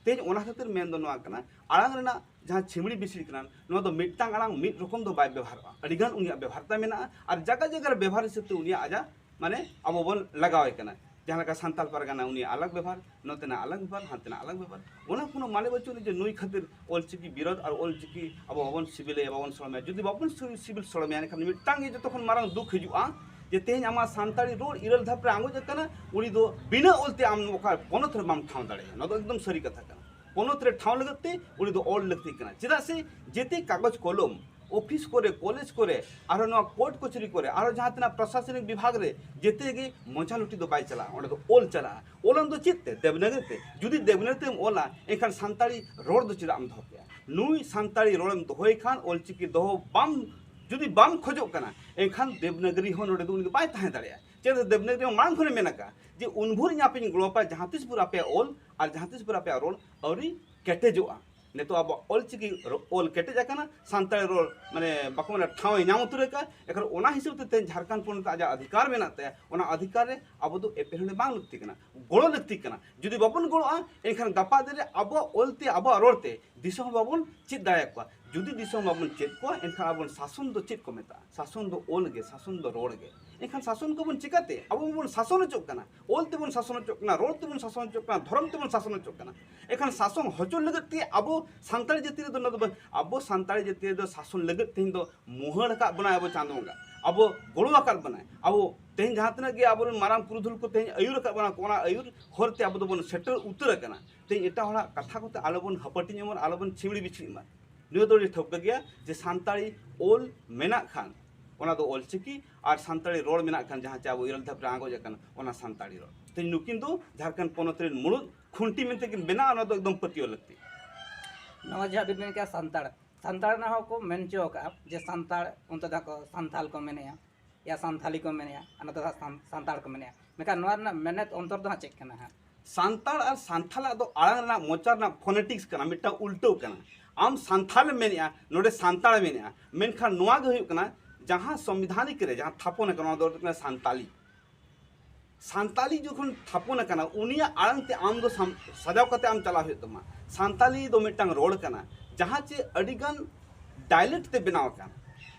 ᱛᱮᱦᱮᱧ ᱚᱱᱟ ᱠᱷᱟᱹᱛᱤᱨ ᱢᱮᱱ ᱫᱚ ᱱᱚᱣᱟ ᱠᱟᱱᱟ, ᱟᱲᱟᱝ ᱨᱮᱱᱟᱜ ᱡᱟᱦᱟᱸ ᱪᱷᱤᱢᱲᱤ ᱵᱤᱥᱲᱤ ᱠᱟᱱᱟ, ᱱᱚᱣᱟ ᱫᱚ ᱢᱤᱫᱴᱟᱝ ᱟᱲᱟᱝ ᱢᱤᱫ ᱨᱚᱠᱚᱢ ᱫᱚ ᱵᱟᱭ ᱵᱮᱵᱚᱦᱟᱨᱚᱜᱼᱟ, ᱟᱹᱰᱤᱜᱟᱱ ᱩᱱᱤᱭᱟᱜ ᱵᱮᱵᱚᱦᱟᱨ ᱛᱟᱭ ᱢᱮᱱᱟᱜᱼᱟ᱾ ᱟᱨ ᱡᱟᱭᱜᱟ ᱡᱟᱭᱜᱟ ᱨᱮ ᱵᱮᱵᱚᱦᱟᱨ ᱦᱤᱥᱟᱹᱵ ᱛᱮ ᱩᱱᱤᱭᱟᱜ ᱟᱡᱟᱜ ᱢᱟᱱᱮ ᱟᱵᱚ ᱵᱚᱱ ᱞᱟᱜᱟᱣᱮ ᱠᱟᱱᱟ᱾ ᱡᱟᱦᱟᱸ ᱞᱮᱠᱟ ᱥᱟᱱᱛᱟᱲ ᱯᱟᱨᱜᱟᱱᱟ, ᱩᱱᱤᱭᱟᱜ ᱟᱞᱟᱜᱽ ᱵᱮᱵᱚᱦᱟᱨ, ᱱᱚᱛᱮᱱᱟᱜ ᱟᱞᱟᱜᱽ ᱵᱮᱵᱚᱦᱟᱨ, ᱦᱟᱱᱛᱮᱱᱟᱜ ᱟᱞᱟᱜᱽ ᱵᱮᱵᱚᱦᱟᱨ᱾ ᱚᱱᱟ ᱠᱳᱱᱳ ᱢᱟᱱᱮ ᱵᱟᱹᱪᱩᱜ ᱟᱹᱱᱤᱡ ᱡᱮ ᱱᱩᱭ ᱠᱷᱟᱹᱛᱤᱨ ᱚᱞᱪᱤᱠᱤ ᱵᱤᱨᱳᱫᱷ ᱟᱨ ᱚᱞᱪᱤᱠᱤ ᱟᱵᱚ ᱵᱟᱵᱚᱱ ᱥᱤᱵᱤᱞᱮᱭᱟ, ᱵᱟᱵᱚᱱ ᱥᱚᱲᱚᱢᱮᱭᱟ᱾ ᱡᱩᱫᱤ ᱵᱟᱵᱚᱱ ᱥᱤ-, ᱥᱤᱵᱤᱞ ᱥᱚᱲᱚᱢᱮᱭᱟ, ᱮᱱᱠᱷᱟᱱ ᱢᱤᱫᱴᱟᱝ ᱜᱮ ᱡᱚᱛᱚ ᱠᱷᱚᱱ ᱢᱟᱨᱟᱝ ᱫᱩᱠ ᱦᱤᱡᱩᱜᱼᱟ, ᱡᱮ ᱛᱮᱦᱮᱧ ᱟᱢᱟᱜ ᱥᱟᱱᱛᱟᱲᱤ ᱨᱚᱲ ᱤᱨᱟᱹᱞ ᱫᱷᱟᱯ ᱨᱮ ᱟᱸᱜᱚᱪ ᱟᱠᱟᱱᱟ, ᱩᱱᱤ ᱫᱚ ᱵᱤᱱᱟᱹ ᱚᱞᱛᱮ ᱟᱢ ᱚᱠᱟ ᱯᱚᱱᱚᱛ ᱨᱮ ᱵᱟᱢ ᱴᱷᱟᱶ ᱫᱟᱲᱮᱭᱟᱜᱼᱟ᱾ ᱱᱚᱣᱟ ᱫᱚ ᱮᱠᱫᱚᱢ ᱥᱟᱹᱨᱤ ᱠᱟᱛᱷᱟ ᱠᱟᱱᱟ᱾ ᱯᱚᱱᱚᱛ ᱨᱮ ᱴᱷᱟᱶ ᱞᱟᱹᱜᱤᱫ ᱛᱮ ᱩᱱᱤ ᱫᱚ ᱚᱞ ᱞᱟᱹᱠᱛᱤ ᱠᱟᱱᱟ᱾ ᱪᱮᱫᱟᱜ ᱥᱮ ᱡᱮᱛᱮ ᱠᱟᱜᱚᱡᱽ ᱠᱚᱞᱚᱢ, ᱚᱯᱷᱤᱥ ᱠᱚᱨᱮ, ᱠᱚᱞᱮᱡᱽ ᱠᱚᱨᱮ, ᱟᱨᱦᱚᱸ ᱱᱚᱣᱟ ᱠᱳᱨᱴ ᱠᱚᱪᱟᱹᱨᱤ ᱠᱚᱨᱮ, ᱟᱨᱦᱚᱸ ᱡᱟᱦᱟᱸ ᱛᱤᱱᱟᱹᱜ ᱯᱨᱚᱥᱟᱥᱚᱱᱤᱠ ᱵᱤᱵᱷᱟᱜᱽ ᱨᱮ, ᱡᱮᱛᱮ ᱜᱮ ᱢᱚᱪᱟ ᱞᱩᱴᱤ ᱫᱚ ᱵᱟᱭ ᱪᱟᱞᱟᱜᱼᱟ, ᱚᱸᱰᱮ ᱫᱚ ᱚᱞ ᱪᱟᱞᱟᱜᱼᱟ᱾ ᱚᱞᱟᱢ ᱫᱚ ᱪᱮᱫ ᱛᱮ? ᱫᱮᱵᱽᱱᱟᱜᱚᱨᱤ ᱛᱮ᱾ ᱡᱩᱫᱤ ᱫᱮᱵᱽᱱᱟᱜᱚᱨᱤ ᱛᱮᱢ ᱚᱞᱟ, ᱮᱱᱠᱷᱟᱱ ᱥᱟᱱᱛᱟᱲᱤ ᱨᱚᱲ ᱫᱚ ᱪᱮᱫᱟᱜ ᱮᱢ ᱫᱚᱦᱚ ᱠᱮᱭᱟ? ᱱᱩᱭ ᱥᱟᱱᱛᱟᱲᱤ ᱨᱚᱲᱮᱢ ᱫᱚᱦᱚᱭ ᱠᱷᱟᱱ, ᱚᱞᱪᱤᱠᱤ ᱫᱚᱦᱚ ᱵᱟᱢ, ᱡᱩᱫᱤ ᱵᱟᱢ ᱠᱷᱚᱡᱚᱜ ᱠᱟᱱᱟ, ᱮᱱᱠᱷᱟᱱ ᱫᱮᱵᱽᱱᱟᱜᱚᱨᱤ ᱦᱚᱸ ᱱᱚᱰᱮ ᱫᱚ ᱩᱱᱤ ᱫᱚ ᱵᱟᱭ ᱛᱟᱦᱮᱸ ᱫᱟᱲᱮᱭᱟᱜᱼᱟ᱾ ᱪᱮᱫᱟᱜ ᱥᱮ ᱫᱮᱵᱽᱱᱟᱜᱚᱨᱤ ᱢᱟ ᱢᱟᱲᱟᱝ ᱠᱷᱚᱱᱮ ᱢᱮᱱ ᱟᱠᱟᱫᱼᱟ ᱡᱮ ᱩᱱ ᱵᱷᱳᱨ ᱤᱧ ᱟᱯᱮᱧ ᱜᱚᱲᱚ ᱟᱯᱮᱭᱟ, ᱡᱟᱦᱟᱸ ᱛᱤᱥ ᱵᱷᱳᱨ ᱟᱯᱮᱭᱟᱜ ᱚᱞ ᱟᱨ ᱡᱟᱦᱟᱸ ᱛᱤᱥ ᱵᱷᱳᱨ ᱟᱯᱮᱭᱟᱜ ᱨᱚᱲ ᱟᱹᱣᱨᱤ ᱠᱮᱴᱮᱡᱚᱜᱼᱟ᱾ ᱱᱤᱛᱚᱜ ᱟᱵᱚᱣᱟᱜ ᱚᱞᱪᱤᱠᱤ ᱨᱚ-, ᱚᱞ ᱠᱮᱴᱮᱡ ᱟᱠᱟᱱᱟ, ᱥᱟᱱᱛᱟᱲᱤ ᱨᱚᱲ ᱢᱟᱱᱮ ᱵᱟᱠᱚ ᱢᱮᱱᱟ ᱴᱷᱟᱶ ᱮ ᱧᱟᱢ ᱩᱛᱟᱹᱨ ᱟᱠᱟᱫᱼᱟ᱾ ᱮᱱᱠᱷᱟᱱ ᱚᱱᱟ ᱦᱤᱥᱟᱹᱵ ᱛᱮ ᱛᱮᱦᱮᱧ ᱡᱷᱟᱲᱠᱷᱚᱸᱰ ᱯᱚᱱᱚᱛ ᱨᱮ ᱟᱡᱟᱜ ᱚᱫᱷᱤᱠᱟᱨ ᱢᱮᱱᱟᱜ ᱛᱟᱭᱟ, ᱚᱱᱟ ᱚᱫᱷᱤᱠᱟᱨ ᱨᱮ ᱟᱵᱚ ᱫᱚ ᱮᱯᱮᱨᱦᱮᱸᱰᱮ ᱵᱟᱝ ᱞᱟᱹᱠᱛᱤ ᱠᱟᱱᱟ, ᱜᱚᱲᱚ ᱞᱟᱹᱠᱛᱤ ᱠᱟᱱᱟ᱾ ᱡᱩᱫᱤ ᱵᱟᱵᱚᱱ ᱜᱚᱲᱚᱜᱼᱟ, ᱮᱱᱠᱷᱟᱱ ᱜᱟᱯᱟ ᱫᱤᱱ ᱨᱮ ᱟᱵᱚᱣᱟᱜ ᱚᱞ ᱛᱮ, ᱟᱵᱚᱣᱟᱜ ᱨᱚᱲ ᱛᱮ ᱫᱤᱥᱚᱢ ᱦᱚᱲ ᱵᱟᱵᱚᱱ ᱪᱮᱫ ᱫᱟᱲᱮᱭᱟᱠᱚᱣᱟ᱾ ᱡᱩᱫᱤ ᱫᱤᱥᱚᱢ ᱵᱟᱵᱚᱱ ᱪᱮᱫ ᱠᱚᱣᱟ, ᱮᱱᱠᱷᱟᱱ ᱟᱵᱚ ᱥᱟᱥᱚᱱ ᱫᱚ ᱪᱮᱫ ᱠᱚ ᱢᱮᱛᱟᱜᱼᱟ? ᱥᱟᱥᱚᱱ ᱫᱚ ᱚᱞ ᱜᱮ, ᱥᱟᱥᱚᱱ ᱫᱚ ᱨᱚᱲ ᱜᱮ᱾ ᱮᱱᱠᱷᱟᱱ ᱥᱟᱥᱚᱱ ᱠᱚᱵᱚᱱ ᱪᱤᱠᱟᱹᱛᱮ? ᱟᱵᱚ ᱵᱚᱱ ᱥᱟᱥᱚᱱ ᱦᱚᱪᱚᱜ ᱠᱟᱱᱟ, ᱚᱞ ᱛᱮᱵᱚᱱ ᱥᱟᱥᱚᱱ ᱦᱚᱪᱚᱜ ᱠᱟᱱᱟ, ᱨᱚᱲ ᱛᱮᱵᱚᱱ ᱥᱟᱥᱚᱱ ᱦᱚᱪᱚᱜ ᱠᱟᱱᱟ, ᱫᱷᱚᱨᱚᱢ ᱛᱮᱵᱚᱱ ᱥᱟᱥᱚᱱ ᱦᱚᱪᱚᱜ ᱠᱟᱱᱟ᱾ ᱮᱱᱠᱷᱟᱱ ᱥᱟᱥᱚᱱ ᱦᱚᱪᱚ ᱞᱟᱹᱜᱤᱫ ᱛᱮ ᱟᱵᱚ ᱥᱟᱱᱛᱟᱲ ᱡᱟᱹᱛᱤ ᱨᱮᱫᱚ, ᱚᱱᱟ ᱫᱚ ᱵᱟᱝ, ᱟᱵᱚ ᱥᱟᱱᱛᱟᱲ ᱡᱟᱹᱛᱤ ᱨᱮᱫᱚ ᱥᱟᱥᱚᱱ ᱞᱟᱹᱜᱤᱫ ᱛᱮᱦᱮᱧ ᱫᱚ ᱢᱩᱦᱟᱹᱲ ᱟᱠᱟᱫ ᱵᱚᱱᱟᱭ ᱟᱵᱚ ᱪᱟᱸᱫᱚ ᱵᱚᱸᱜᱟ, ᱟᱵᱚ ᱜᱚᱲᱚ ᱟᱠᱟᱫ ᱵᱚᱱᱟᱭ᱾ ᱟᱵᱚ ᱛᱮᱦᱮᱧ ᱡᱟᱦᱟᱸ ᱛᱤᱱᱟᱹᱜ ᱜᱮ ᱟᱵᱚᱨᱮᱱ ᱢᱟᱨᱟᱝ ᱯᱩᱨᱩᱫᱷᱩᱞ ᱠᱚ ᱛᱮᱦᱮᱧ ᱟᱹᱭᱩᱨ ᱟᱠᱟᱫ ᱵᱚᱱᱟ ᱠᱚ, ᱚᱱᱟ ᱟᱹᱭᱩᱨ ᱦᱚᱨ ᱛᱮ ᱟᱵᱚ ᱫᱚᱵᱚᱱ ᱥᱮᱴᱮᱨ ᱩᱛᱟᱹᱨ ᱟᱠᱟᱱᱟ᱾ ᱛᱮᱦᱮᱧ ᱮᱴᱟᱜ ᱦᱚᱲᱟᱜ ᱠᱟᱛᱷᱟ ᱠᱚᱛᱮ ᱟᱞᱚᱵᱚᱱ ᱦᱟᱹᱯᱟᱹᱴᱤᱧᱚᱜ ᱢᱟ, ᱟᱞᱚᱵᱚᱱ ᱪᱷᱤᱢᱲᱤ ᱵᱤᱪᱷᱲᱤᱜ ᱢᱟ᱾ ᱱᱤᱭᱟᱹ ᱫᱚ ᱟᱹᱰᱤ ᱴᱷᱟᱹᱣᱠᱟᱹ ᱜᱮᱭᱟ ᱡᱮ ᱥᱟᱱᱛᱟᱲᱤ ᱚᱞ ᱢᱮᱱᱟᱜ ᱠᱷᱟᱱ ᱚᱱᱟ ᱫᱚ ᱚᱞᱪᱤᱠᱤ, ᱟᱨ ᱥᱟᱱᱛᱟᱲᱤ ᱨᱚᱲ ᱢᱮᱱᱟᱜ ᱠᱷᱟᱱ ᱡᱟᱦᱟᱸ ᱪᱮ ᱟᱵᱚ ᱤᱨᱟᱹᱞ ᱫᱷᱟᱯ ᱨᱮ ᱟᱸᱜᱚᱪ ᱟᱠᱟᱱ ᱚᱱᱟ ᱥᱟᱱᱛᱟᱲᱤ ᱨᱚᱲ᱾ ᱛᱮᱦᱮᱧ ᱱᱩᱠᱤᱱ ᱫᱚ ᱡᱷᱟᱲᱠᱷᱚᱸᱰ ᱯᱚᱱᱚᱛ ᱨᱮᱱ ᱢᱩᱲᱩᱫ ᱠᱷᱩᱱᱴᱤ ᱢᱮᱱᱛᱮ ᱠᱤᱱ ᱵᱮᱱᱟᱜᱼᱟ, ᱚᱱᱟ ᱫᱚ ᱮᱠᱫᱚᱢ ᱯᱟᱹᱛᱭᱟᱹᱣ ᱞᱟᱹᱠᱛᱤ᱾ ᱱᱚᱣᱟ ᱡᱟᱦᱟᱸ ᱵᱤᱱ ᱢᱮᱱ ᱠᱮᱜᱼᱟ ᱥᱟᱱᱛᱟᱲ, ᱥᱟᱱᱛᱟᱲ ᱨᱮᱱᱟᱜ ᱦᱚᱸᱠᱚ ᱢᱮᱱ ᱦᱚᱪᱚ ᱟᱠᱟᱫᱼᱟ ᱡᱮ ᱥᱟᱱᱛᱟᱲ, ᱚᱱᱛᱮ ᱫᱚ ᱠᱚ ᱥᱟᱱᱛᱷᱟᱞ ᱠᱚ ᱢᱮᱱᱮᱜᱼᱟ, ᱭᱟ ᱥᱟᱱᱛᱷᱟᱞᱤ ᱠᱚ ᱢᱮᱱᱮᱜᱼᱟ, ᱟᱨ ᱱᱚᱛᱮ ᱫᱚ ᱥᱟᱱ-, ᱥᱟᱱᱛᱟᱲ ᱠᱚ ᱢᱮᱱᱮᱜᱼᱟ᱾ ᱢᱮᱱᱠᱷᱟᱱ ᱱᱚᱣᱟ ᱨᱮᱱᱟᱜ ᱢᱮᱱᱮᱛ ᱚᱱᱛᱚᱨ ᱫᱚ ᱦᱟᱸᱜ ᱪᱮᱫ ᱠᱟᱱᱟ ᱦᱟᱸᱜ? ᱥᱟᱱᱛᱟᱲ ᱟᱨ ᱥᱟᱱᱛᱷᱟᱞᱟᱜ ᱫᱚ ᱟᱲᱟᱝ ᱨᱮᱱᱟᱜ ᱢᱚᱪᱟ ᱨᱮᱱᱟᱜ ᱯᱷᱳᱱᱮᱴᱤᱠᱥ ᱠᱟᱱᱟ, ᱢᱤᱫᱴᱟᱝ ᱩᱞᱴᱟᱹᱣ ᱠᱟᱱᱟ᱾ ᱟᱢ ᱥᱟᱱᱛᱷᱟᱞ ᱮᱢ ᱢᱮᱱᱮᱜᱼᱟ, ᱱᱚᱰᱮ ᱥᱟᱱᱛᱟᱲ ᱮ ᱢᱮᱱᱮᱜᱼᱟ, ᱢᱮᱱᱠᱷᱟᱱ ᱱᱚᱣᱟ ᱜᱮ ᱦᱩᱭᱩᱜ ᱠᱟᱱᱟ ᱡᱟᱦᱟᱸ ᱥᱚᱝᱵᱤᱫᱷᱟᱱᱤᱠ ᱨᱮ ᱡᱟᱦᱟᱸ ᱛᱷᱟᱯᱚᱱ ᱟᱠᱟᱱᱟ, ᱚᱱᱟ ᱫᱚ ᱦᱩᱭᱩᱜ ᱠᱟᱱᱟ ᱥᱟᱱᱛᱟᱞᱤ᱾ ᱥᱟᱱᱛᱟᱞᱤ ᱡᱚᱠᱷᱚᱱ ᱛᱷᱟᱯᱚᱱ ᱟᱠᱟᱱᱟ, ᱩᱱᱤᱭᱟᱜ ᱟᱲᱟᱝ ᱛᱮ ᱟᱢ ᱫᱚ ᱥᱟᱢ-, ᱥᱟᱡᱟᱣ ᱠᱟᱛᱮ ᱟᱢ ᱪᱟᱞᱟᱣ ᱦᱩᱭᱩᱜ ᱛᱟᱢᱟ᱾ ᱥᱟᱱᱛᱟᱞᱤ ᱫᱚ ᱢᱤᱫᱴᱟᱝ ᱨᱚᱲ ᱠᱟᱱᱟ, ᱡᱟᱦᱟᱸ ᱪᱮ ᱟᱹᱰᱤᱜᱟᱱ ᱰᱟᱭᱞᱮᱠᱴ ᱛᱮ ᱵᱮᱱᱟᱣ ᱟᱠᱟᱱ᱾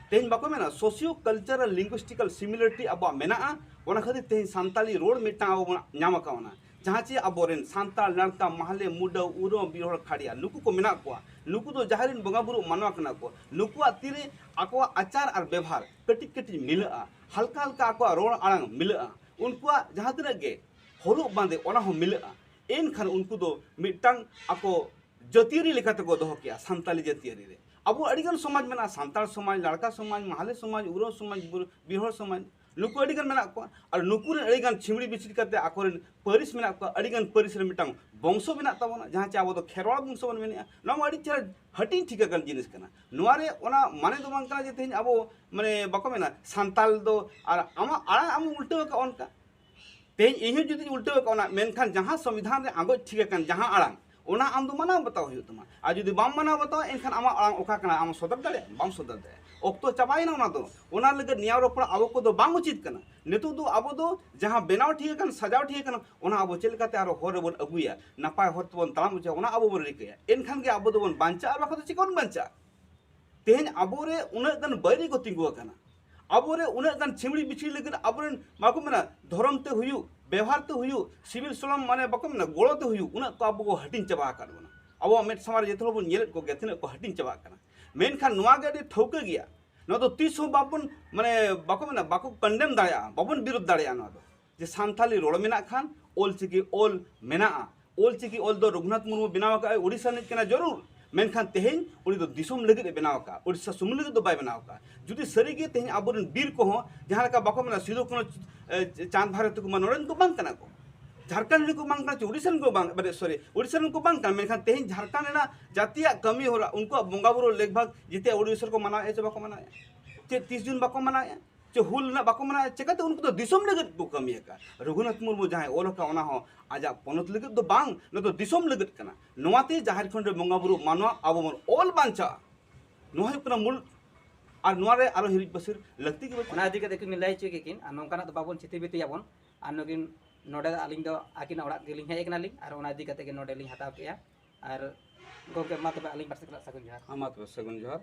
ᱛᱮᱦᱮᱧ ᱵᱟᱠᱚ ᱢᱮᱱᱟ, ᱥᱳᱥᱤᱭᱳ ᱠᱟᱞᱪᱟᱨᱟᱞ ᱞᱤᱝᱜᱩᱭᱥᱴᱤᱠᱟᱞ ᱥᱤᱢᱤᱞᱟᱨᱤᱴᱤ ᱟᱵᱚᱣᱟᱜ ᱢᱮᱱᱟᱜᱼᱟ, ᱚᱱᱟ ᱠᱷᱟᱹᱛᱤᱨ ᱛᱮᱦᱮᱧ ᱥᱟᱱᱛᱟᱞᱤ ᱨᱚᱲ ᱢᱤᱫᱴᱟᱝ ᱟᱵᱚ ᱵᱚᱱ ᱧᱟᱢ ᱟᱠᱟᱣᱱᱟ, ᱡᱟᱦᱟᱸ ᱪᱮ ᱟᱵᱚᱨᱮᱱ ᱥᱟᱱᱛᱟᱲ, ᱞᱟᱲᱠᱟ, ᱢᱟᱦᱞᱮ, ᱢᱩᱰᱟᱹ, ᱩᱨᱟᱹᱣ, ᱵᱤᱨᱦᱚᱲ, ᱠᱷᱟᱲᱤᱭᱟ, ᱱᱩᱠᱩ ᱠᱚ ᱢᱮᱱᱟᱜ ᱠᱚᱣᱟ᱾ ᱱᱩᱠᱩ ᱫᱚ ᱡᱟᱦᱮᱨ ᱨᱮᱱ ᱵᱚᱸᱜᱟ ᱵᱩᱨᱩ ᱢᱟᱱᱣᱟ ᱠᱟᱱᱟ ᱠᱚ᱾ ᱱᱩᱠᱩᱣᱟᱜ ᱛᱤᱨᱮ ᱟᱠᱚᱣᱟᱜ ᱟᱪᱟᱨ ᱟᱨ ᱵᱮᱵᱷᱟᱨ ᱠᱟᱹᱴᱤᱡ ᱠᱟᱹᱴᱤᱡ ᱢᱤᱞᱟᱹᱜᱼᱟ, ᱦᱟᱞᱠᱟ ᱦᱟᱞᱠᱟ ᱟᱠᱚᱣᱟᱜ ᱨᱚᱲ ᱟᱲᱟᱝ ᱢᱤᱞᱟᱹᱜᱼᱟ, ᱩᱱᱠᱩᱣᱟᱜ ᱡᱟᱦᱟᱸ ᱛᱤᱱᱟᱹᱜ ᱜᱮ ᱦᱚᱨᱚᱜ ᱵᱟᱸᱫᱮ, ᱚᱱᱟ ᱦᱚᱸ ᱢᱤᱞᱟᱹᱜᱼᱟ᱾ ᱮᱱᱠᱷᱟᱱ ᱩᱱᱠᱩ ᱫᱚ ᱢᱤᱫᱴᱟᱝ ᱟᱠᱚ ᱡᱟᱹᱛᱤᱭᱟᱹᱨᱤ ᱞᱮᱠᱟ ᱛᱮᱠᱚ ᱫᱚᱦᱚ ᱠᱮᱜᱼᱟ, ᱥᱟᱱᱛᱟᱞᱤ ᱡᱟᱹᱛᱤᱭᱟᱹᱨᱤ ᱨᱮ᱾ ᱟᱵᱚ ᱟᱹᱰᱤᱜᱟᱱ ᱥᱚᱢᱟᱡᱽ ᱢᱮᱱᱟᱜᱼᱟ, ᱥᱟᱱᱛᱟᱲ ᱥᱚᱢᱟᱡᱽ, ᱞᱟᱲᱠᱟ ᱥᱚᱢᱟᱡᱽ, ᱢᱟᱦᱞᱮ ᱥᱚᱢᱟᱡᱽ, ᱩᱨᱟᱹᱣ ᱥᱚᱢᱟᱡᱽ, ᱵᱩᱨ-, ᱵᱤᱨᱦᱚᱲ ᱥᱚᱢᱟᱡᱽ, ᱱᱩᱠᱩ ᱟᱹᱰᱤᱜᱟᱱ ᱢᱮᱱᱟᱜ ᱠᱚᱣᱟ᱾ ᱟᱨ ᱱᱩᱠᱩ ᱨᱮᱱ ᱟᱹᱰᱤᱜᱟᱱ ᱪᱷᱤᱢᱲᱤ ᱵᱤᱪᱷᱲᱤ ᱠᱟᱛᱮ ᱟᱠᱚᱨᱮᱱ ᱯᱟᱹᱨᱤᱥ ᱢᱮᱱᱟᱜ ᱠᱚᱣᱟ, ᱟᱹᱰᱤᱜᱟᱱ ᱯᱟᱹᱨᱤᱥ ᱨᱮ ᱢᱤᱫᱴᱟᱝ ᱵᱚᱝᱥᱚ ᱢᱮᱱᱟᱜ ᱛᱟᱵᱚᱱᱟ, ᱡᱟᱦᱟᱸ ᱪᱮ ᱟᱵᱚ ᱫᱚ ᱠᱷᱮᱨᱣᱟᱲ ᱵᱚᱝᱥᱚ ᱵᱚᱱ ᱢᱮᱱᱮᱜᱼᱟ᱾ ᱱᱚᱣᱟ ᱢᱟ ᱟᱹᱰᱤ ᱪᱮᱦᱨᱟ ᱦᱟᱹᱴᱤᱧ ᱴᱷᱤᱠ ᱟᱠᱟᱱ ᱡᱤᱱᱤᱥ ᱠᱟᱱᱟ᱾ ᱱᱚᱣᱟ ᱨᱮ ᱚᱱᱟ ᱢᱟᱱᱮ ᱫᱚ ᱵᱟᱝ ᱠᱟᱱᱟ ᱡᱮ ᱛᱮᱦᱮᱧ ᱟᱵᱚ, ᱢᱟᱱᱮ, ᱵᱟᱠᱚ ᱢᱮᱱᱟ ᱥᱟᱱᱛᱟᱞ ᱫᱚ ᱟᱨ ᱟᱢᱟᱜ ᱟᱲᱟᱝ ᱟᱢ ᱩᱞᱴᱟᱹᱣ ᱟᱠᱟᱫ ᱚᱱᱠᱟ᱾ ᱛᱮᱦᱮᱧ ᱤᱧ ᱦᱚᱸ ᱡᱩᱫᱤᱧ ᱩᱞᱴᱟᱹᱣ ᱟᱠᱟᱫ ᱚᱱᱟ, ᱢᱮᱱᱠᱷᱟᱱ ᱡᱟᱦᱟᱸ ᱥᱚᱝᱵᱤᱫᱷᱟᱱ ᱨᱮ ᱟᱸᱜᱚᱪ ᱴᱷᱤᱠ ᱟᱠᱟᱱ ᱡᱟᱦᱟᱸ ᱟᱲᱟᱝ, ᱚᱱᱟ ᱟᱢ ᱫᱚ ᱢᱟᱱᱟᱣ ᱵᱟᱛᱟᱣ ᱦᱩᱭᱩᱜ ᱛᱟᱢᱟ᱾ ᱟᱨ ᱡᱩᱫᱤ ᱵᱟᱢ ᱢᱟᱱᱟᱣ ᱵᱟᱛᱟᱣᱟ, ᱮᱱᱠᱷᱟᱱ ᱟᱢᱟᱜ ᱟᱲᱟᱝ ᱚᱠᱟ ᱠᱟᱱᱟ, ᱟᱢ ᱥᱚᱫᱚᱨ ᱫᱟᱲᱮᱭᱟᱜᱼᱟ? ᱵᱟᱢ ᱥᱚᱫᱚᱨ ᱫᱟᱲᱮᱭᱟᱜᱼᱟ᱾ ᱚᱠᱛᱚ ᱪᱟᱵᱟᱭᱮᱱᱟ ᱚᱱᱟ ᱫᱚ᱾ ᱚᱱᱟ ᱞᱟᱹᱜᱤᱫ ᱱᱮᱭᱟᱣ ᱨᱚᱯᱚᱲ ᱟᱵᱚ ᱠᱚᱫᱚ ᱵᱟᱝ ᱩᱪᱤᱛ ᱠᱟᱱᱟ᱾ ᱱᱤᱛᱚᱜ ᱫᱚ ᱟᱵᱚ ᱫᱚ ᱡᱟᱦᱟᱸ ᱵᱮᱱᱟᱣ ᱴᱷᱤᱠ ᱟᱠᱟᱱ, ᱥᱟᱡᱟᱣ ᱴᱷᱤᱠ ᱟᱠᱟᱱᱟ, ᱚᱱᱟ ᱟᱵᱚ ᱪᱮᱫ ᱞᱮᱠᱟᱛᱮ ᱟᱨᱚ ᱦᱚᱨ ᱨᱮᱵᱚᱱ ᱟᱹᱜᱩᱭᱟ, ᱱᱟᱯᱟᱭ ᱦᱚᱨ ᱛᱮᱵᱚᱱ ᱛᱟᱲᱟᱢ ᱦᱚᱪᱚᱭᱟ, ᱚᱱᱟ ᱟᱵᱚ ᱵᱚᱱ ᱨᱤᱠᱟᱹᱭᱟ᱾ ᱮᱱᱠᱷᱟᱱ ᱜᱮ ᱟᱵᱚ ᱫᱚᱵᱚᱱ ᱵᱟᱧᱪᱟᱜᱼᱟ, ᱟᱨ ᱵᱟᱠᱷᱟᱱ ᱫᱚ ᱪᱤᱠᱟᱹ ᱵᱚᱱ ᱵᱟᱧᱪᱟᱜᱼᱟ? ᱛᱮᱦᱮᱧ ᱟᱵᱚᱨᱮ ᱩᱱᱟᱹᱜ ᱜᱟᱱ ᱵᱟᱹᱭᱨᱤ ᱠᱚ ᱛᱤᱸᱜᱩ ᱟᱠᱟᱱᱟ, ᱟᱵᱚᱨᱮ ᱩᱱᱟᱹᱜ ᱜᱟᱱ ᱪᱷᱤᱢᱲᱤ ᱵᱤᱪᱷᱲᱤ ᱞᱟᱹᱜᱤᱫ ᱟᱵᱚᱨᱮᱱ, ᱵᱟᱠᱚ ᱢᱮᱱᱟ, ᱫᱷᱚᱨᱚᱢ ᱛᱮ ᱦᱩᱭᱩᱜ, ᱵᱮᱣᱦᱟᱨ ᱛᱮ ᱦᱩᱭᱩᱜ, ᱥᱤᱵᱤᱞ ᱥᱚᱲᱚᱢ, ᱢᱟᱱᱮ, ᱵᱟᱠᱚ ᱢᱮᱱᱟ, ᱜᱚᱲᱚ ᱛᱮ ᱦᱩᱭᱩᱜ, ᱩᱱᱟᱹᱜ ᱠᱚ ᱟᱵᱚ ᱠᱚ ᱦᱟᱹᱴᱤᱧ ᱪᱟᱵᱟ ᱟᱠᱟᱫ ᱵᱚᱱᱟ᱾ ᱟᱵᱚᱣᱟᱜ ᱢᱮᱫ ᱥᱟᱢᱟᱝ ᱨᱮ ᱡᱚᱛᱚ ᱦᱚᱲ ᱵᱚᱱ ᱧᱮᱞᱮᱫ ᱠᱚᱜᱮᱭᱟ, ᱛᱤᱱᱟᱹᱜ ᱠᱚ ᱦᱟᱹᱴᱤᱧ ᱪᱟᱵᱟ ᱟᱠᱟᱱᱟ᱾ ᱢᱮᱱᱠᱷᱟᱱ ᱱᱚᱣᱟ ᱜᱮ ᱟᱹᱰᱤ ᱴᱷᱟᱹᱣᱠᱟᱹ ᱜᱮᱭᱟ, ᱱᱚᱣᱟ ᱫᱚ ᱛᱤᱥ ᱦᱚᱸ ᱵᱟᱵᱚᱱ, ᱢᱟᱱᱮ, ᱵᱟᱠᱚ ᱢᱮᱱᱟ, ᱵᱟᱠᱚ ᱠᱚᱱᱰᱮᱢ ᱫᱟᱲᱮᱭᱟᱜᱼᱟ, ᱵᱟᱵᱚᱱ ᱵᱤᱨᱳᱫᱷ ᱫᱟᱲᱮᱭᱟᱜᱼᱟ᱾ ᱱᱚᱣᱟ ᱫᱚ ᱡᱮ ᱥᱟᱱᱛᱟᱞᱤ ᱨᱚᱲ ᱢᱮᱱᱟᱜ ᱠᱷᱟᱱ ᱚᱞᱪᱤᱠᱤ ᱚᱞ ᱢᱮᱱᱟᱜᱼᱟ, ᱚᱞᱪᱤᱠᱤ ᱚᱞ ᱫᱚ ᱨᱚᱜᱷᱩᱱᱟᱛᱷ ᱢᱩᱨᱢᱩ ᱵᱮᱱᱟᱣ ᱟᱠᱟᱫ ᱟᱭ, ᱳᱰᱤᱥᱟ ᱨᱤᱱᱤᱡ ᱠᱟᱱᱟ ᱡᱚᱨᱩᱨ, ᱢᱮᱱᱠᱷᱟᱱ ᱛᱮᱦᱮᱧ ᱩᱱᱤ ᱫᱚ ᱫᱤᱥᱚᱢ ᱞᱟᱹᱜᱤᱫ ᱮ ᱵᱮᱱᱟᱣ ᱟᱠᱟᱫᱼᱟ, ᱳᱰᱤᱥᱟ ᱥᱩᱢᱩᱝ ᱞᱟᱹᱜᱤᱫ ᱫᱚ ᱵᱟᱭ ᱵᱮᱱᱟᱣ ᱟᱠᱟᱫᱼᱟ᱾ ᱡᱩᱫᱤ ᱥᱟᱹᱨᱤ ᱜᱮ ᱛᱮᱦᱮᱧ ᱟᱵᱚᱨᱮᱱ ᱵᱤᱨ ᱠᱚᱦᱚᱸ, ᱡᱟᱦᱟᱸ ᱞᱮᱠᱟ ᱵᱟᱠᱚ ᱢᱮᱱᱟ, ᱥᱤᱫᱩ ᱠᱟᱹᱱᱦᱩ, ᱮ, ᱪᱟᱸᱫᱽ ᱵᱷᱟᱭᱨᱚ ᱛᱟᱠᱚ ᱢᱟ ᱱᱚᱰᱮᱱ ᱠᱚ ᱵᱟᱝ ᱠᱟᱱᱟ ᱠᱚ, ᱡᱷᱟᱲᱠᱷᱚᱸᱰ ᱨᱮᱱ ᱠᱚ ᱵᱟᱝ ᱠᱟᱱᱟ ᱪᱮ, ᱳᱰᱤᱥᱟ ᱨᱮᱱ ᱠᱚ ᱵᱟᱝ, ᱢᱟᱱᱮ, ᱥᱚᱨᱤ, ᱳᱰᱤᱥᱟ ᱨᱮᱱ ᱠᱚ ᱵᱟᱝ ᱠᱟᱱᱟ, ᱢᱮᱱᱠᱷᱟᱱ ᱛᱮᱦᱮᱧ ᱡᱷᱟᱲᱠᱷᱚᱸᱰ ᱨᱮᱱᱟᱜ ᱡᱟᱹᱛᱤᱭᱟᱜ ᱠᱟᱹᱢᱤ ᱦᱚᱨᱟ, ᱩᱱᱠᱩᱣᱟᱜ ᱵᱚᱸᱜᱟ ᱵᱩᱨᱩ ᱞᱮᱠ ᱵᱷᱟᱜᱽ ᱡᱮᱛᱮ ᱳᱰᱤᱥᱟ ᱨᱮᱠᱚ ᱢᱟᱱᱟᱣᱮᱫᱼᱟ ᱪᱮ ᱵᱟᱠᱚ ᱢᱟᱱᱟᱣᱮᱫᱼᱟ? ᱪᱮᱫ ᱛᱤᱥ ᱡᱩᱱ ᱵᱟᱠᱚ ᱢᱟᱱᱟᱣᱮᱫᱼᱟ? ᱪᱮ ᱦᱩᱞ ᱨᱮᱱᱟᱜ ᱵᱟᱠᱚ ᱢᱟᱱᱟᱣᱟ, ᱪᱮᱠᱟᱛᱮ? ᱩᱱᱠᱩ ᱫᱚ ᱫᱤᱥᱚᱢ ᱞᱟᱹᱜᱤᱫ ᱠᱚ ᱠᱟᱹᱢᱤ ᱟᱠᱟᱫ᱾ ᱨᱚᱜᱷᱩᱱᱟᱛᱷ ᱢᱩᱨᱢᱩ ᱡᱟᱦᱟᱸᱭ ᱚᱞ ᱟᱠᱟᱫ, ᱚᱱᱟ ᱦᱚᱸ ᱟᱡᱟᱜ ᱯᱚᱱᱚᱛ ᱞᱟᱹᱜᱤᱫ ᱫᱚ ᱵᱟᱝ, ᱱᱚᱣᱟ ᱫᱚ ᱫᱤᱥᱚᱢ ᱞᱟᱹᱜᱤᱫ ᱠᱟᱱᱟ᱾ ᱱᱚᱣᱟᱛᱮ ᱡᱟᱦᱮᱨ ᱠᱷᱚᱸᱰ ᱨᱮ ᱵᱚᱸᱜᱟ ᱵᱩᱨᱩ ᱢᱟᱱᱣᱟ ᱟᱵᱚ ᱵᱚᱱ ᱚᱞ ᱵᱟᱧᱪᱟᱜᱼᱟ᱾ ᱱᱚᱣᱟ ᱦᱩᱭᱩᱜ ᱠᱟᱱᱟ ᱢᱩᱞ᱾ ᱟᱨ ᱱᱚᱣᱟ ᱨᱮ ᱟᱨᱚ ᱦᱤᱨᱤᱡ ᱯᱟᱹᱥᱤᱨ ᱞᱟᱹᱠᱛᱤ ᱜᱮ ᱵᱟᱹᱪᱩᱜᱼᱟ᱾ ᱚᱱᱟ ᱤᱫᱤ ᱠᱟᱛᱮ ᱠᱤᱱ ᱞᱟᱹᱭ ᱦᱚᱪᱚ ᱠᱮᱫ ᱠᱤᱱ, ᱟᱨ ᱱᱚᱝᱠᱟᱱᱟᱜ ᱫᱚ ᱵᱟᱵᱚᱱ ᱪᱷᱤᱛᱤ ᱵᱤᱛᱤᱭᱟᱵᱚᱱ᱾ ᱟᱨ ᱱᱩᱠᱤᱱ ᱱᱚᱰᱮ ᱫᱚ ᱟᱹᱞᱤᱧ ᱫᱚ ᱟᱹᱠᱤᱱᱟᱜ ᱚᱲᱟᱜ ᱜᱮᱞᱤᱧ ᱦᱮᱡ ᱟᱠᱟᱱᱟᱞᱤᱧ, ᱟᱨ ᱚᱱᱟ ᱤᱫᱤ ᱠᱟᱛᱮ ᱜᱮ ᱱᱚᱰᱮ ᱞᱤᱧ ᱦᱟᱛᱟᱣ ᱠᱮᱜᱼᱟ᱾ ᱟᱨ ᱜᱚᱢᱠᱮ, ᱢᱟ ᱛᱚᱵᱮ ᱟᱹᱞᱤᱧ ᱯᱟᱦᱴᱟ ᱥᱮᱫ ᱠᱷᱚᱱᱟᱜ ᱥᱟᱹᱜᱩᱱ ᱡᱚᱦᱟᱨ᱾ ᱦᱮᱸ, ᱢᱟ ᱛᱚᱵᱮ ᱥᱟᱹᱜᱩᱱ ᱡᱚᱦᱟᱨ᱾